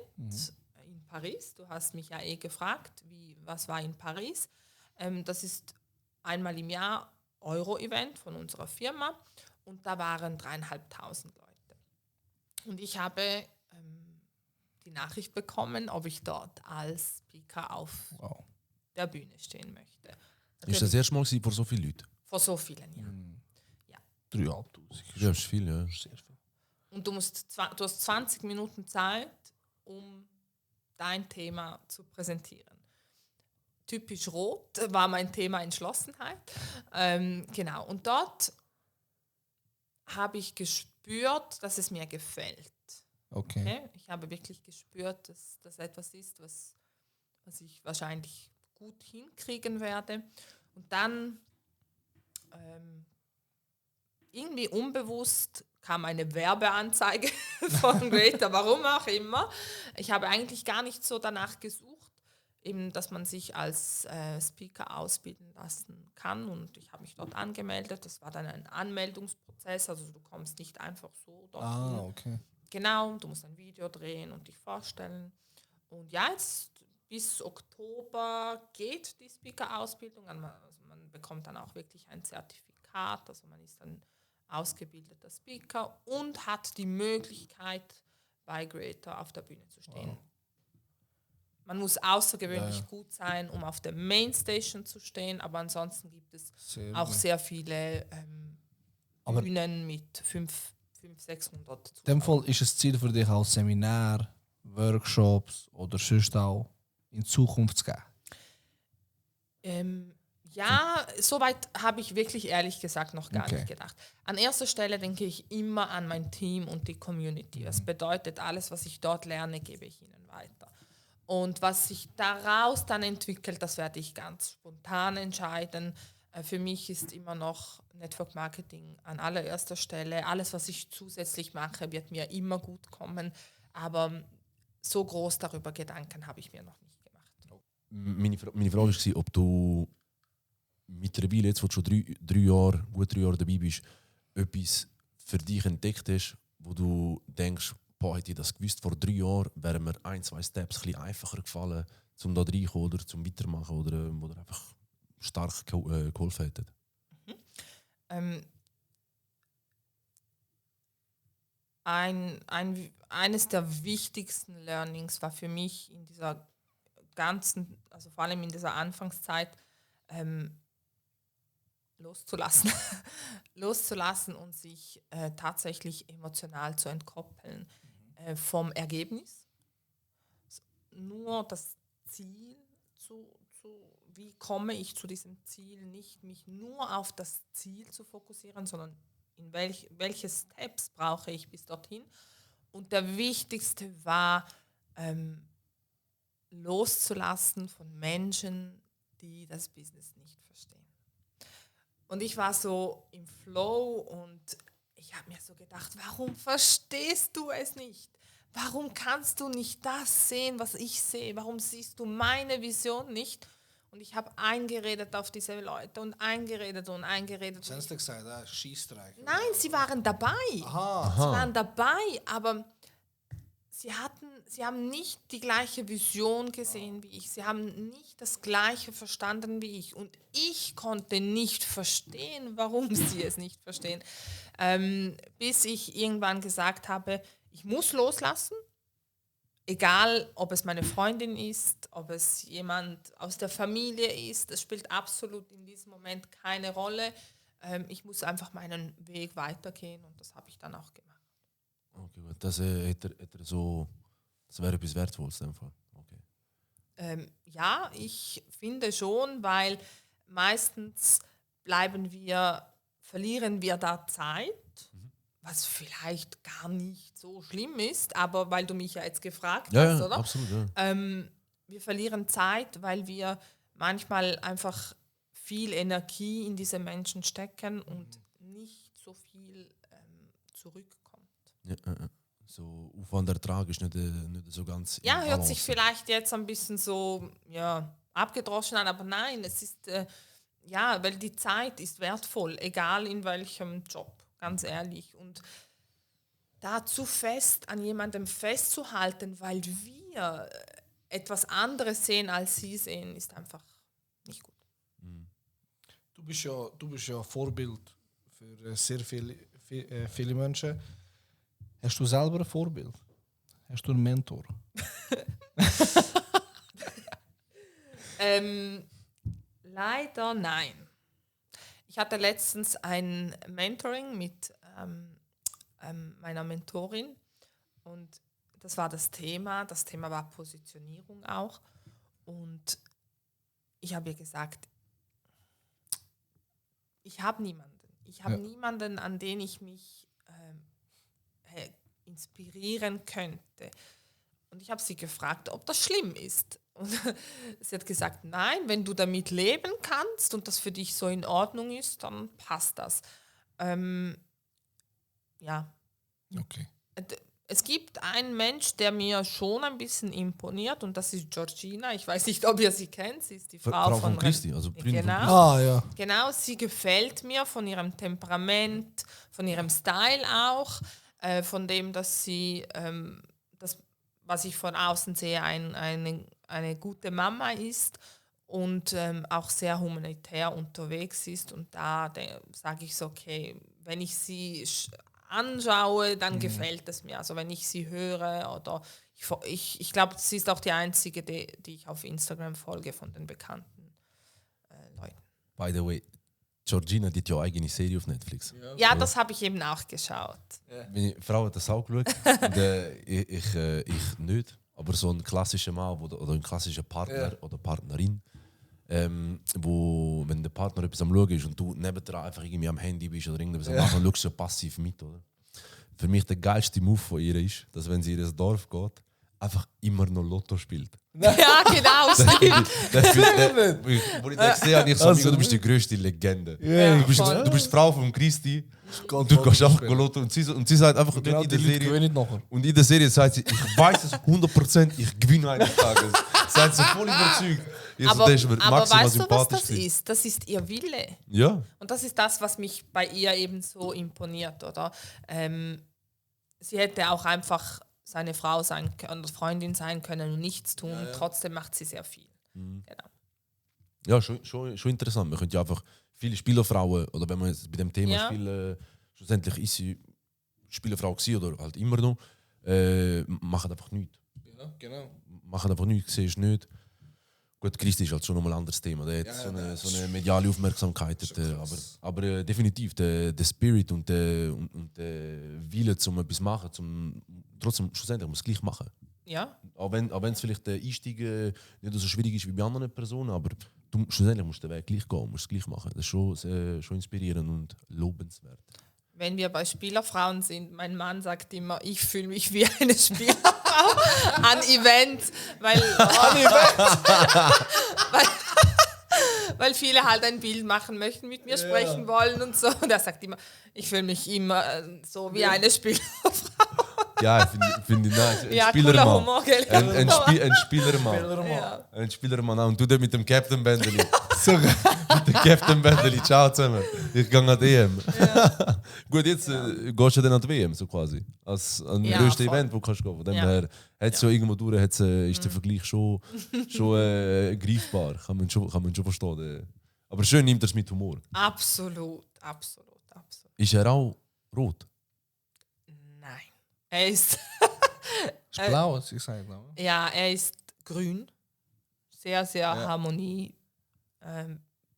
in Paris. Du hast mich ja gefragt, was war in Paris. Das ist einmal im Jahr Euro-Event von unserer Firma und da waren 3.500 Leute. Und ich habe die Nachricht bekommen, ob ich dort als Speaker auf der Bühne stehen möchte. Ist das erste Mal vor so vielen Leuten? Vor so vielen Jahren. 3'500. Ja, ist viel, ja. Sehr viel. Und du hast 20 Minuten Zeit, um dein Thema zu präsentieren. Typisch rot war mein Thema Entschlossenheit. Genau. Und dort habe ich gespürt, dass es mir gefällt. Okay. Ich habe wirklich gespürt, dass das etwas ist, was ich wahrscheinlich gut hinkriegen werde. Und dann irgendwie unbewusst kam eine Werbeanzeige von Greater, warum auch immer. Ich habe eigentlich gar nicht so danach gesucht, eben, dass man sich als Speaker ausbilden lassen kann. Und ich habe mich dort angemeldet. Das war dann ein Anmeldungsprozess, also du kommst nicht einfach so dort hin. Okay. Genau, du musst ein Video drehen und dich vorstellen. Und ja, jetzt bis Oktober geht die Speaker-Ausbildung. Also man bekommt dann auch wirklich ein Zertifikat, also man ist dann ausgebildeter Speaker und hat die Möglichkeit, bei Greater auf der Bühne zu stehen. Wow. Man muss außergewöhnlich gut sein, um auf der Mainstation zu stehen, aber ansonsten gibt es sehr viele Bühnen mit 500-600. In dem Fall ist es Ziel für dich auch Seminar, Workshops oder sonst auch in Zukunft zu gehen? Ja, soweit habe ich wirklich ehrlich gesagt noch gar nicht gedacht. An erster Stelle denke ich immer an mein Team und die Community. Das bedeutet, alles, was ich dort lerne, gebe ich ihnen weiter. Und was sich daraus dann entwickelt, das werde ich ganz spontan entscheiden. Für mich ist immer noch Network Marketing an allererster Stelle. Alles, was ich zusätzlich mache, wird mir immer gut kommen. Aber so groß darüber Gedanken habe ich mir noch nicht gemacht. Meine Frage war, ob du mittlerweile, jetzt wo du schon gut 3 Jahre dabei bist, etwas für dich entdeckt hast, wo du denkst, hätte ich das gewusst, vor 3 Jahren wären mir 1-2 Steps ein bisschen einfacher gefallen, zum da reinkommen oder zum Weitermachen oder wo dir einfach stark geholfen hätten? Eines der wichtigsten Learnings war für mich in dieser ganzen, also vor allem in dieser Anfangszeit, loszulassen. Loszulassen und sich tatsächlich emotional zu entkoppeln vom Ergebnis. Nur das Ziel wie komme ich zu diesem Ziel, nicht mich nur auf das Ziel zu fokussieren, sondern in welche Steps brauche ich bis dorthin. Und der wichtigste war, loszulassen von Menschen, die das Business nicht verstehen. Und ich war so im Flow und ich habe mir so gedacht, warum verstehst du es nicht? Warum kannst du nicht das sehen, was ich sehe? Warum siehst du meine Vision nicht? Und ich habe eingeredet auf diese Leute und eingeredet und eingeredet. Sie haben es dir gesagt, Scheissdreck. Nein, sie waren dabei. Aha. Sie waren dabei, aber sie haben nicht die gleiche Vision gesehen wie ich. Sie haben nicht das Gleiche verstanden wie ich. Und ich konnte nicht verstehen, warum sie es nicht verstehen. Bis ich irgendwann gesagt habe, ich muss loslassen. Egal, ob es meine Freundin ist, ob es jemand aus der Familie ist, es spielt absolut in diesem Moment keine Rolle. Ich muss einfach meinen Weg weitergehen und das habe ich dann auch gemacht. Okay, gut. Das wäre etwas Wertvolles in dem Fall. Okay. Ja, ich finde schon, weil meistens verlieren wir da Zeit, was vielleicht gar nicht so schlimm ist, aber weil du mich ja jetzt gefragt hast, oder? Absolut, ja. Wir verlieren Zeit, weil wir manchmal einfach viel Energie in diese Menschen stecken und nicht so viel zurückkommt. Ja. So Aufwandertrag ist nicht so ganz. Ja, hört sich vielleicht jetzt ein bisschen so abgedroschen an, aber nein, es ist weil die Zeit ist wertvoll, egal in welchem Job. Ganz ehrlich. Und da zu fest an jemandem festzuhalten, weil wir etwas anderes sehen, als sie sehen, ist einfach nicht gut. Du bist ja Vorbild für sehr viele Menschen. Hast du selber ein Vorbild? Hast du einen Mentor? Leider nein. Ich hatte letztens ein Mentoring mit meiner Mentorin und das war das Thema. Das Thema war Positionierung auch. Und ich habe ihr gesagt, ich habe niemanden. Ich habe niemanden, an den ich mich inspirieren könnte. Und ich habe sie gefragt, ob das schlimm ist. Und sie hat gesagt, nein, wenn du damit leben kannst und das für dich so in Ordnung ist, dann passt das. Okay. Es gibt einen Mensch, der mir schon ein bisschen imponiert und das ist Georgina. Ich weiß nicht, ob ihr sie kennt. Sie ist die Frau von Christi, also Freundin von genau. Ja. Genau, sie gefällt mir von ihrem Temperament, von ihrem Style auch, von dem, dass sie, was ich von außen sehe, eine gute Mama ist und auch sehr humanitär unterwegs ist. Und da sage ich so, okay, wenn ich sie anschaue, dann gefällt es mir. Also wenn ich sie höre oder ich glaube, sie ist auch die einzige, die ich auf Instagram folge von den bekannten Leuten. By the way, Georgina hat ja eine eigene Serie auf Netflix. Ja, das habe ich eben auch geschaut. Meine Frau hat das auch geschaut und ich nicht. Aber so ein klassischer Mann oder ein klassischer Partner oder Partnerin, wo, wenn der Partner etwas am Schauen ist und du nebendran einfach irgendwie am Handy bist oder irgendwas am machen, schaust du passiv mit, oder? Für mich der geilste Move von ihr ist, dass wenn sie in das Dorf geht, einfach immer noch Lotto spielt. Ja, genau, stimmt. Wo ich das sehe, ich so, du bist die größte Legende. Ja, Du bist die Frau von Christi und du gehst einfach Lotto und sie sagt einfach Genau, in die der Leute Serie. gewinnen nachher. Und in der Serie sagt sie, ich weiß es 100%, ich gewinne eines Tages. Seid sie voll überzeugt. Aber weißt du, was das ist? Das ist ihr Wille. Ja. Und das ist das, was mich bei ihr eben so imponiert, oder? Sie hätte auch einfach seine Frau sein oder Freundin sein können und nichts tun. Ja, ja. Trotzdem macht sie sehr viel. Genau. Ja, schon interessant. Man könnte ja einfach viele Spielerfrauen, oder wenn man jetzt bei dem Thema Ja. spielen, schlussendlich ist sie Spielerfrau gewesen oder halt immer noch, machen einfach nichts. Ja, genau. Machen einfach nichts, siehst nicht. Gut, Christi ist halt schon nochmal ein anderes Thema. Der hat Ja, so eine mediale Aufmerksamkeit. Aber definitiv der Spirit und der Wille, um etwas zu machen, trotzdem schlussendlich muss es gleich machen. Ja, Auch wenn es vielleicht der Einstieg nicht so schwierig ist wie bei anderen Personen, aber schlussendlich musst du den Weg gleich gehen, musst es gleich machen. Das ist schon inspirierend und lobenswert. wenn wir bei Spielerfrauen sind, mein Mann sagt immer, ich fühle mich wie eine Spielerfrau an Events, weil weil viele halt ein Bild machen möchten, mit mir sprechen wollen und so. Und er sagt immer, ich fühle mich immer so wie eine Spielerfrau. Ja, finde ich nice. Ein Ja, Spielermann. cooler Humor, gell? Ein Spielermann. Ja. Ein Spielermann auch. Und du dort mit dem Captain Bändeli. Mit dem Captain Bändeli. Ciao zusammen. Ich gehe an die EM. Gut, jetzt gehst du dann an die WM, so quasi. Als ein größtes voll. Event, wo du kannst gehen. Von dem Ja. her hat's ja irgendwo durch, ist der Vergleich schon greifbar. Kann man schon verstehen. Aber schön nimmt er es mit Humor. Absolut. Ist er auch rot? Nein. Er ist, Ist blau, was ich sage. ja, er ist grün. Sehr, sehr Harmonie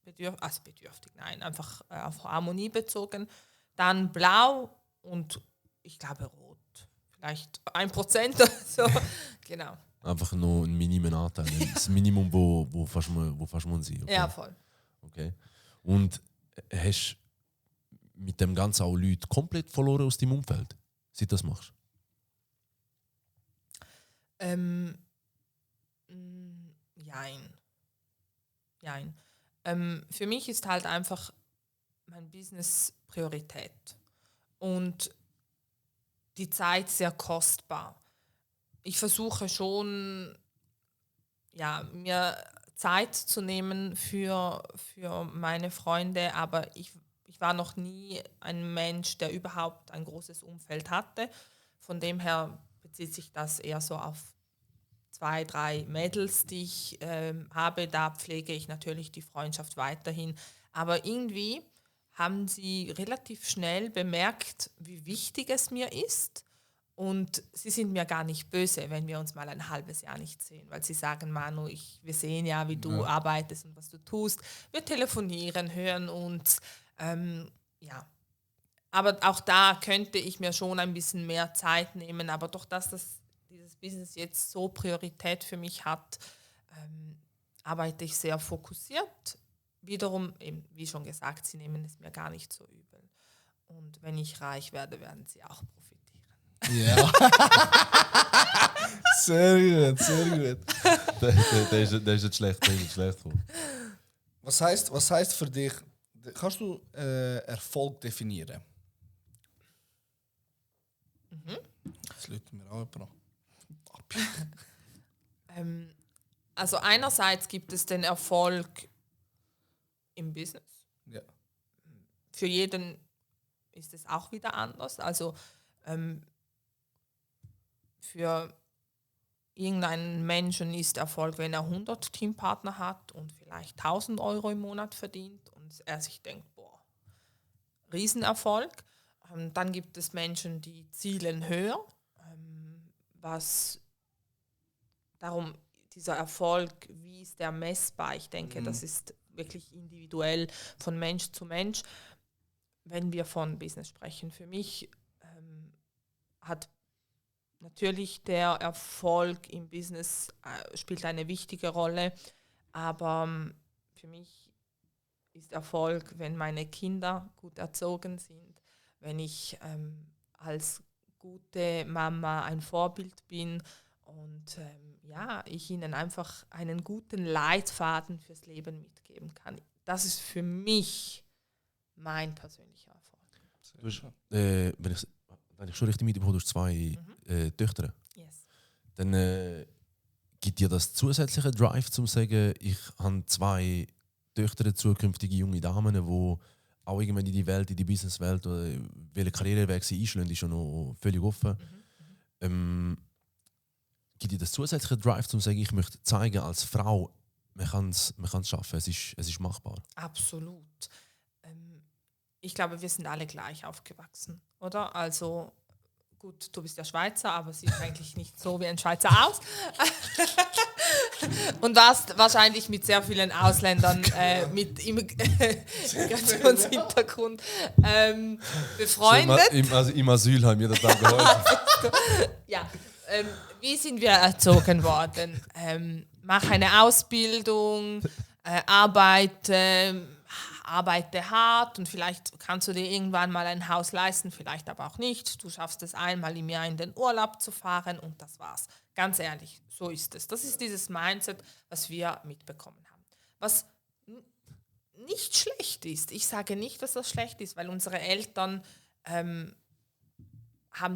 bedürftig. Nein, einfach auf Harmonie bezogen. Dann blau und ich glaube rot. Vielleicht 1% oder so. Genau. Einfach nur ein minimen Anteil. Das Minimum, wo fast man sein. Okay. Ja, voll. Okay. Und hast mit dem Ganzen auch Leute komplett verloren aus deinem Umfeld, seit du das machst? Jein. Für mich ist halt einfach mein Business Priorität und die Zeit sehr kostbar. Ich versuche schon, mir Zeit zu nehmen für meine Freunde, aber ich war noch nie ein Mensch, der überhaupt ein großes Umfeld hatte. Von dem her bezieht sich das eher so auf 2, 3 Mädels, die ich habe. Da pflege ich natürlich die Freundschaft weiterhin. Aber irgendwie haben sie relativ schnell bemerkt, wie wichtig es mir ist. Und sie sind mir gar nicht böse, wenn wir uns mal ein halbes Jahr nicht sehen, weil sie sagen, Manu, wir sehen ja, wie du arbeitest und was du tust. Wir telefonieren, hören uns. Aber auch da könnte ich mir schon ein bisschen mehr Zeit nehmen. Aber durch das dieses Business jetzt so Priorität für mich hat, arbeite ich sehr fokussiert. Wiederum, eben, wie schon gesagt, sie nehmen es mir gar nicht so übel. Und wenn ich reich werde, werden sie auch profitieren. Ja. Sehr gut. Der ist nicht schlecht. Was heißt für dich, kannst du Erfolg definieren? Das läutet mir auch jemand an. Also einerseits gibt es den Erfolg im Business. Ja. Für jeden ist es auch wieder anders. Also für irgendeinen Menschen ist Erfolg, wenn er 100 Teampartner hat und vielleicht 1.000 Euro im Monat verdient und er sich denkt, boah, Riesenerfolg. Dann gibt es Menschen, die zielen höher, was darum dieser Erfolg, wie ist der messbar? Ich denke, das ist wirklich individuell von Mensch zu Mensch, wenn wir von Business sprechen. Für mich hat natürlich der Erfolg im Business spielt eine wichtige Rolle, aber für mich ist Erfolg, wenn meine Kinder gut erzogen sind, wenn ich als gute Mama ein Vorbild bin und ich ihnen einfach einen guten Leitfaden fürs Leben mitgeben kann. Das ist für mich mein persönlicher Erfolg. Wenn ich schon richtig mitbekomme, du hast 2 Töchter. Yes. Dann gibt dir das zusätzliche Drive, um zu sagen, ich habe 2 Töchter, zukünftige junge Damen, die auch irgendwann in die Businesswelt oder welche Karriereweg sie einschlagen, ist schon noch völlig offen. gibt dir das zusätzliche Drive, um zu sagen, ich möchte zeigen als Frau, man kann es schaffen, es ist machbar. Absolut. Ich glaube, wir sind alle gleich aufgewachsen, oder? Also gut, du bist ja Schweizer, aber siehst eigentlich nicht so wie ein Schweizer aus. Und warst wahrscheinlich mit sehr vielen Ausländern mit Migrationshintergrund befreundet. Im Asylheim jeden Tag geholfen. Ja, wie sind wir erzogen worden? Mach eine Ausbildung, arbeite hart und vielleicht kannst du dir irgendwann mal ein Haus leisten, vielleicht aber auch nicht. Du schaffst es einmal im Jahr in den Urlaub zu fahren und das war's. Ganz ehrlich, so ist es. Das ist dieses Mindset, was wir mitbekommen haben. Was nicht schlecht ist. Ich sage nicht, dass das schlecht ist, weil unsere Eltern haben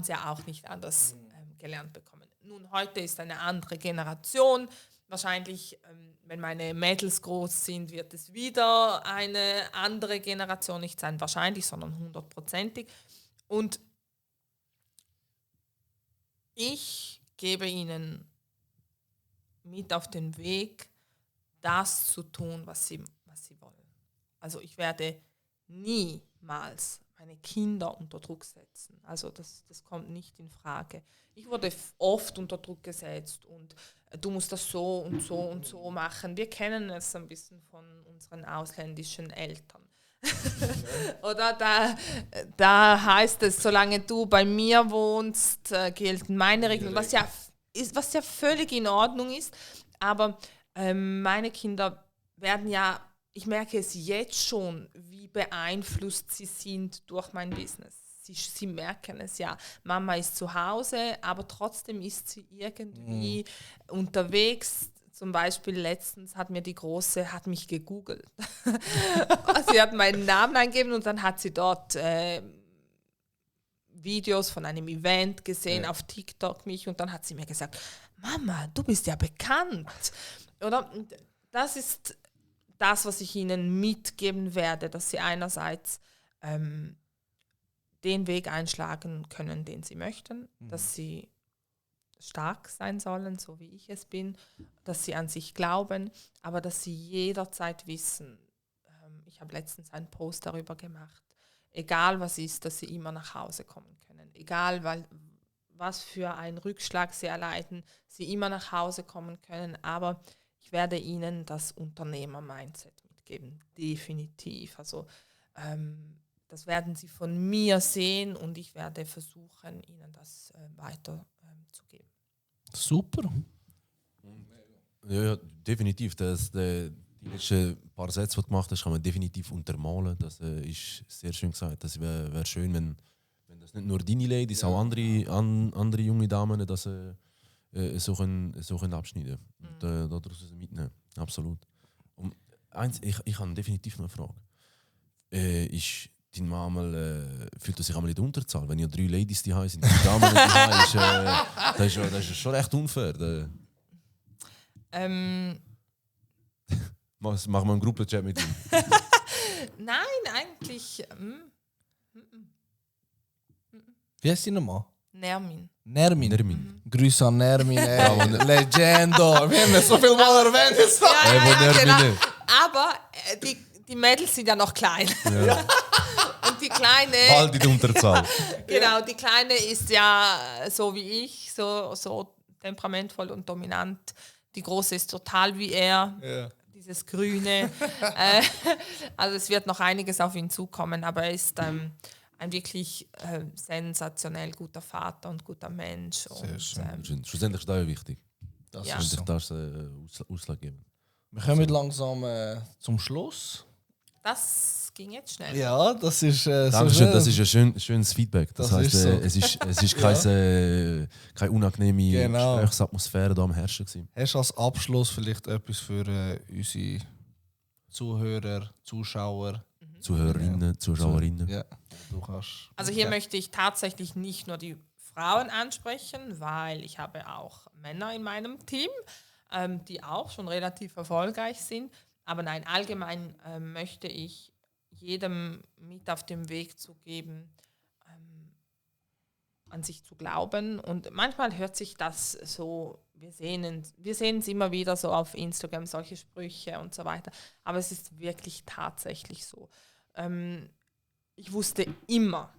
es ja auch nicht anders gelernt bekommen. Nun, heute ist eine andere Generation. Wahrscheinlich, wenn meine Mädels groß sind, wird es wieder eine andere Generation nicht sein. Wahrscheinlich, sondern 100%. Und ich gebe ihnen mit auf den Weg, das zu tun, was sie wollen. Also ich werde niemals meine Kinder unter Druck setzen. Also das kommt nicht in Frage. Ich wurde oft unter Druck gesetzt und du musst das so und so und so machen. Wir kennen es ein bisschen von unseren ausländischen Eltern. Oder da heißt es, solange du bei mir wohnst, gelten meine Regeln, was ja völlig in Ordnung ist. Aber meine Kinder werden ja, ich merke es jetzt schon, wie beeinflusst sie sind durch mein Business. Sie merken es ja. Mama ist zu Hause, aber trotzdem ist sie irgendwie unterwegs. Zum Beispiel letztens hat mir die Große mich gegoogelt. Sie hat meinen Namen eingegeben und dann hat sie dort Videos von einem Event gesehen auf TikTok mich und dann hat sie mir gesagt, Mama, du bist ja bekannt. Oder? Das ist das, was ich ihnen mitgeben werde, dass sie einerseits den Weg einschlagen können, den sie möchten, dass sie stark sein sollen, so wie ich es bin, dass sie an sich glauben, aber dass sie jederzeit wissen, ich habe letztens einen Post darüber gemacht, egal was ist, dass sie immer nach Hause kommen können, egal was für einen Rückschlag sie erleiden, sie immer nach Hause kommen können, aber ich werde ihnen das Unternehmer-Mindset mitgeben, definitiv. Also das werden sie von mir sehen und ich werde versuchen, ihnen das weiterzugeben. Super. Ja, definitiv. Die letzten paar Sätze, die du gemacht hast, kann man definitiv untermalen. Das ist sehr schön gesagt. Das wäre schön, wenn das nicht nur deine Ladies, auch andere junge Damen das so können abschneiden und daraus mitnehmen. Absolut. Und ich habe definitiv noch eine Frage. Ist dein Mann fühlt er sich einmal in der Unterzahl? Wenn ihr 3 Ladies die sind, die Damen die das ist schon recht unfair. Machen wir einen Gruppenchat mit ihm. Nein, eigentlich Wie heißt die nochmal? Nermin. Nermin. Grüße an Nermin, Legendo. Wir haben es so viel Mal erwähnt. Jetzt Genau. Aber die Mädels sind ja noch klein. Ja. Und die Kleine... Bald in der Unterzahl. Genau, die Kleine ist ja so wie ich, so temperamentvoll und dominant. Die Große ist total wie er. Ja. Dieses Grüne. Also es wird noch einiges auf ihn zukommen, aber er ist ein wirklich sensationell guter Vater und guter Mensch. Sehr schön. Schlussendlich ist das ja wichtig. Das Ja. ist so. Schlussendlich das Ausschlag geben. Wir kommen langsam zum Schluss. Das ging jetzt schnell. Ja, das ist Dankeschön, das ist ein schönes Feedback. Das Das heisst, ist so. es ist keine unangenehme Genau. Gesprächsatmosphäre da am Herrschen gewesen. Hast du als Abschluss vielleicht etwas für unsere Zuhörer, Zuschauer? Zuhörerinnen, Zuschauerinnen. Ja, du kannst. Also hier möchte ich tatsächlich nicht nur die Frauen ansprechen, weil ich habe auch Männer in meinem Team, die auch schon relativ erfolgreich sind. Aber nein, allgemein möchte ich jedem mit auf den Weg zu geben, an sich zu glauben. Und manchmal hört sich das so, wir sehen es immer wieder so auf Instagram, solche Sprüche und so weiter. Aber es ist wirklich tatsächlich so. Ich wusste immer,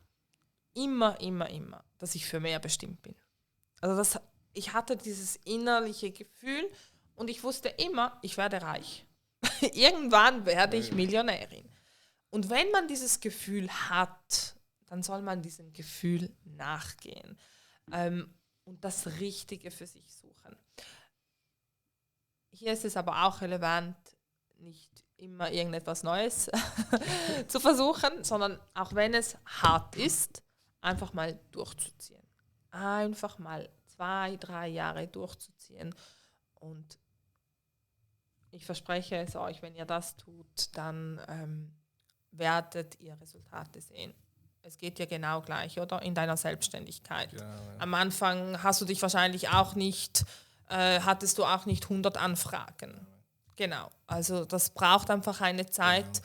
dass ich für mehr bestimmt bin. Also ich hatte dieses innerliche Gefühl und ich wusste immer, ich werde reich. Irgendwann werde ich Millionärin. Und wenn man dieses Gefühl hat, dann soll man diesem Gefühl nachgehen und das Richtige für sich suchen. Hier ist es aber auch relevant, nicht immer irgendetwas Neues zu versuchen, sondern auch wenn es hart ist, einfach mal durchzuziehen. Einfach mal 2-3 Jahre durchzuziehen. Und ich verspreche es euch, wenn ihr das tut, dann werdet ihr Resultate sehen. Es geht ja genau gleich, oder? In deiner Selbstständigkeit. Ja. Am Anfang hattest du auch nicht 100 Anfragen. Genau, also das braucht einfach eine Zeit.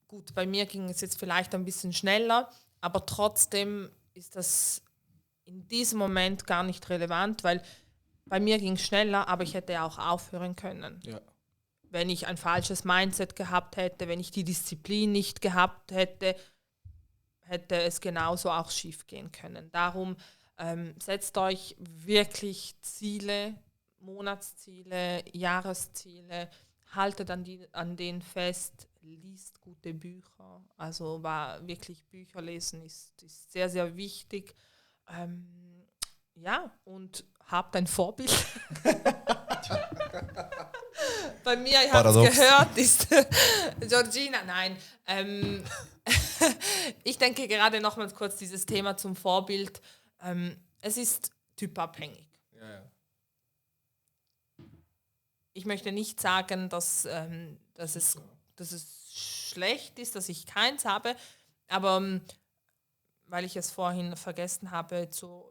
Gut, bei mir ging es jetzt vielleicht ein bisschen schneller, aber trotzdem ist das in diesem Moment gar nicht relevant, weil bei mir ging es schneller, aber ich hätte auch aufhören können. Ja. Wenn ich ein falsches Mindset gehabt hätte, wenn ich die Disziplin nicht gehabt hätte, hätte es genauso auch schief gehen können. Darum setzt euch wirklich Ziele, Monatsziele, Jahresziele, haltet an denen fest, liest gute Bücher. Also wirklich Bücher lesen ist sehr, sehr wichtig. Und habt ein Vorbild. Bei mir, ihr habt es gehört, ist Georgina. Nein. Ich denke gerade nochmals kurz dieses Thema zum Vorbild. Es ist typabhängig. Ja. Ich möchte nicht sagen, dass es schlecht ist, dass ich keins habe, aber weil ich es vorhin vergessen habe zu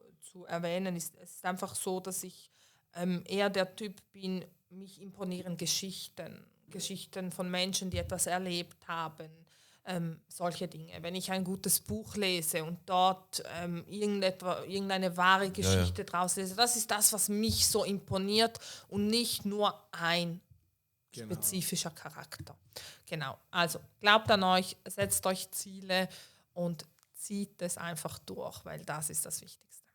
erwähnen, ist es einfach so, dass ich eher der Typ bin, mich imponieren Geschichten von Menschen, die etwas erlebt haben, solche Dinge. Wenn ich ein gutes Buch lese und dort irgendeine wahre Geschichte draus lese, das ist das, was mich so imponiert und nicht nur ein spezifischer Charakter. Genau, also glaubt an euch, setzt euch Ziele und zieht es einfach durch, weil das ist das Wichtigste.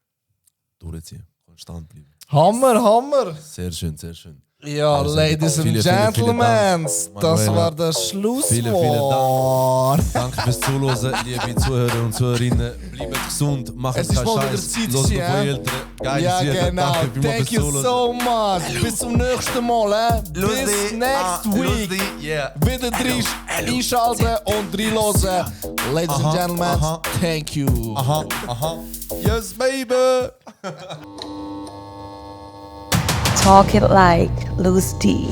Durchziehen, konstant bleiben. Hammer! Sehr schön, sehr schön. Ja, also, Ladies and Gentlemen, das war das Schlusswort. Vielen Dank. Danke fürs Zuhören, liebe Zuhörer und Zuhörerinnen. Bleibt gesund, macht keinen Scheiß. Hört auf eure Eltern. Ja, genau. Thank you so much. Bis zum nächsten Mal. Bis next week. Wieder einschalten und reinhören. Ladies and Gentlemen, thank you. Yes, baby. Talk it like Loose D.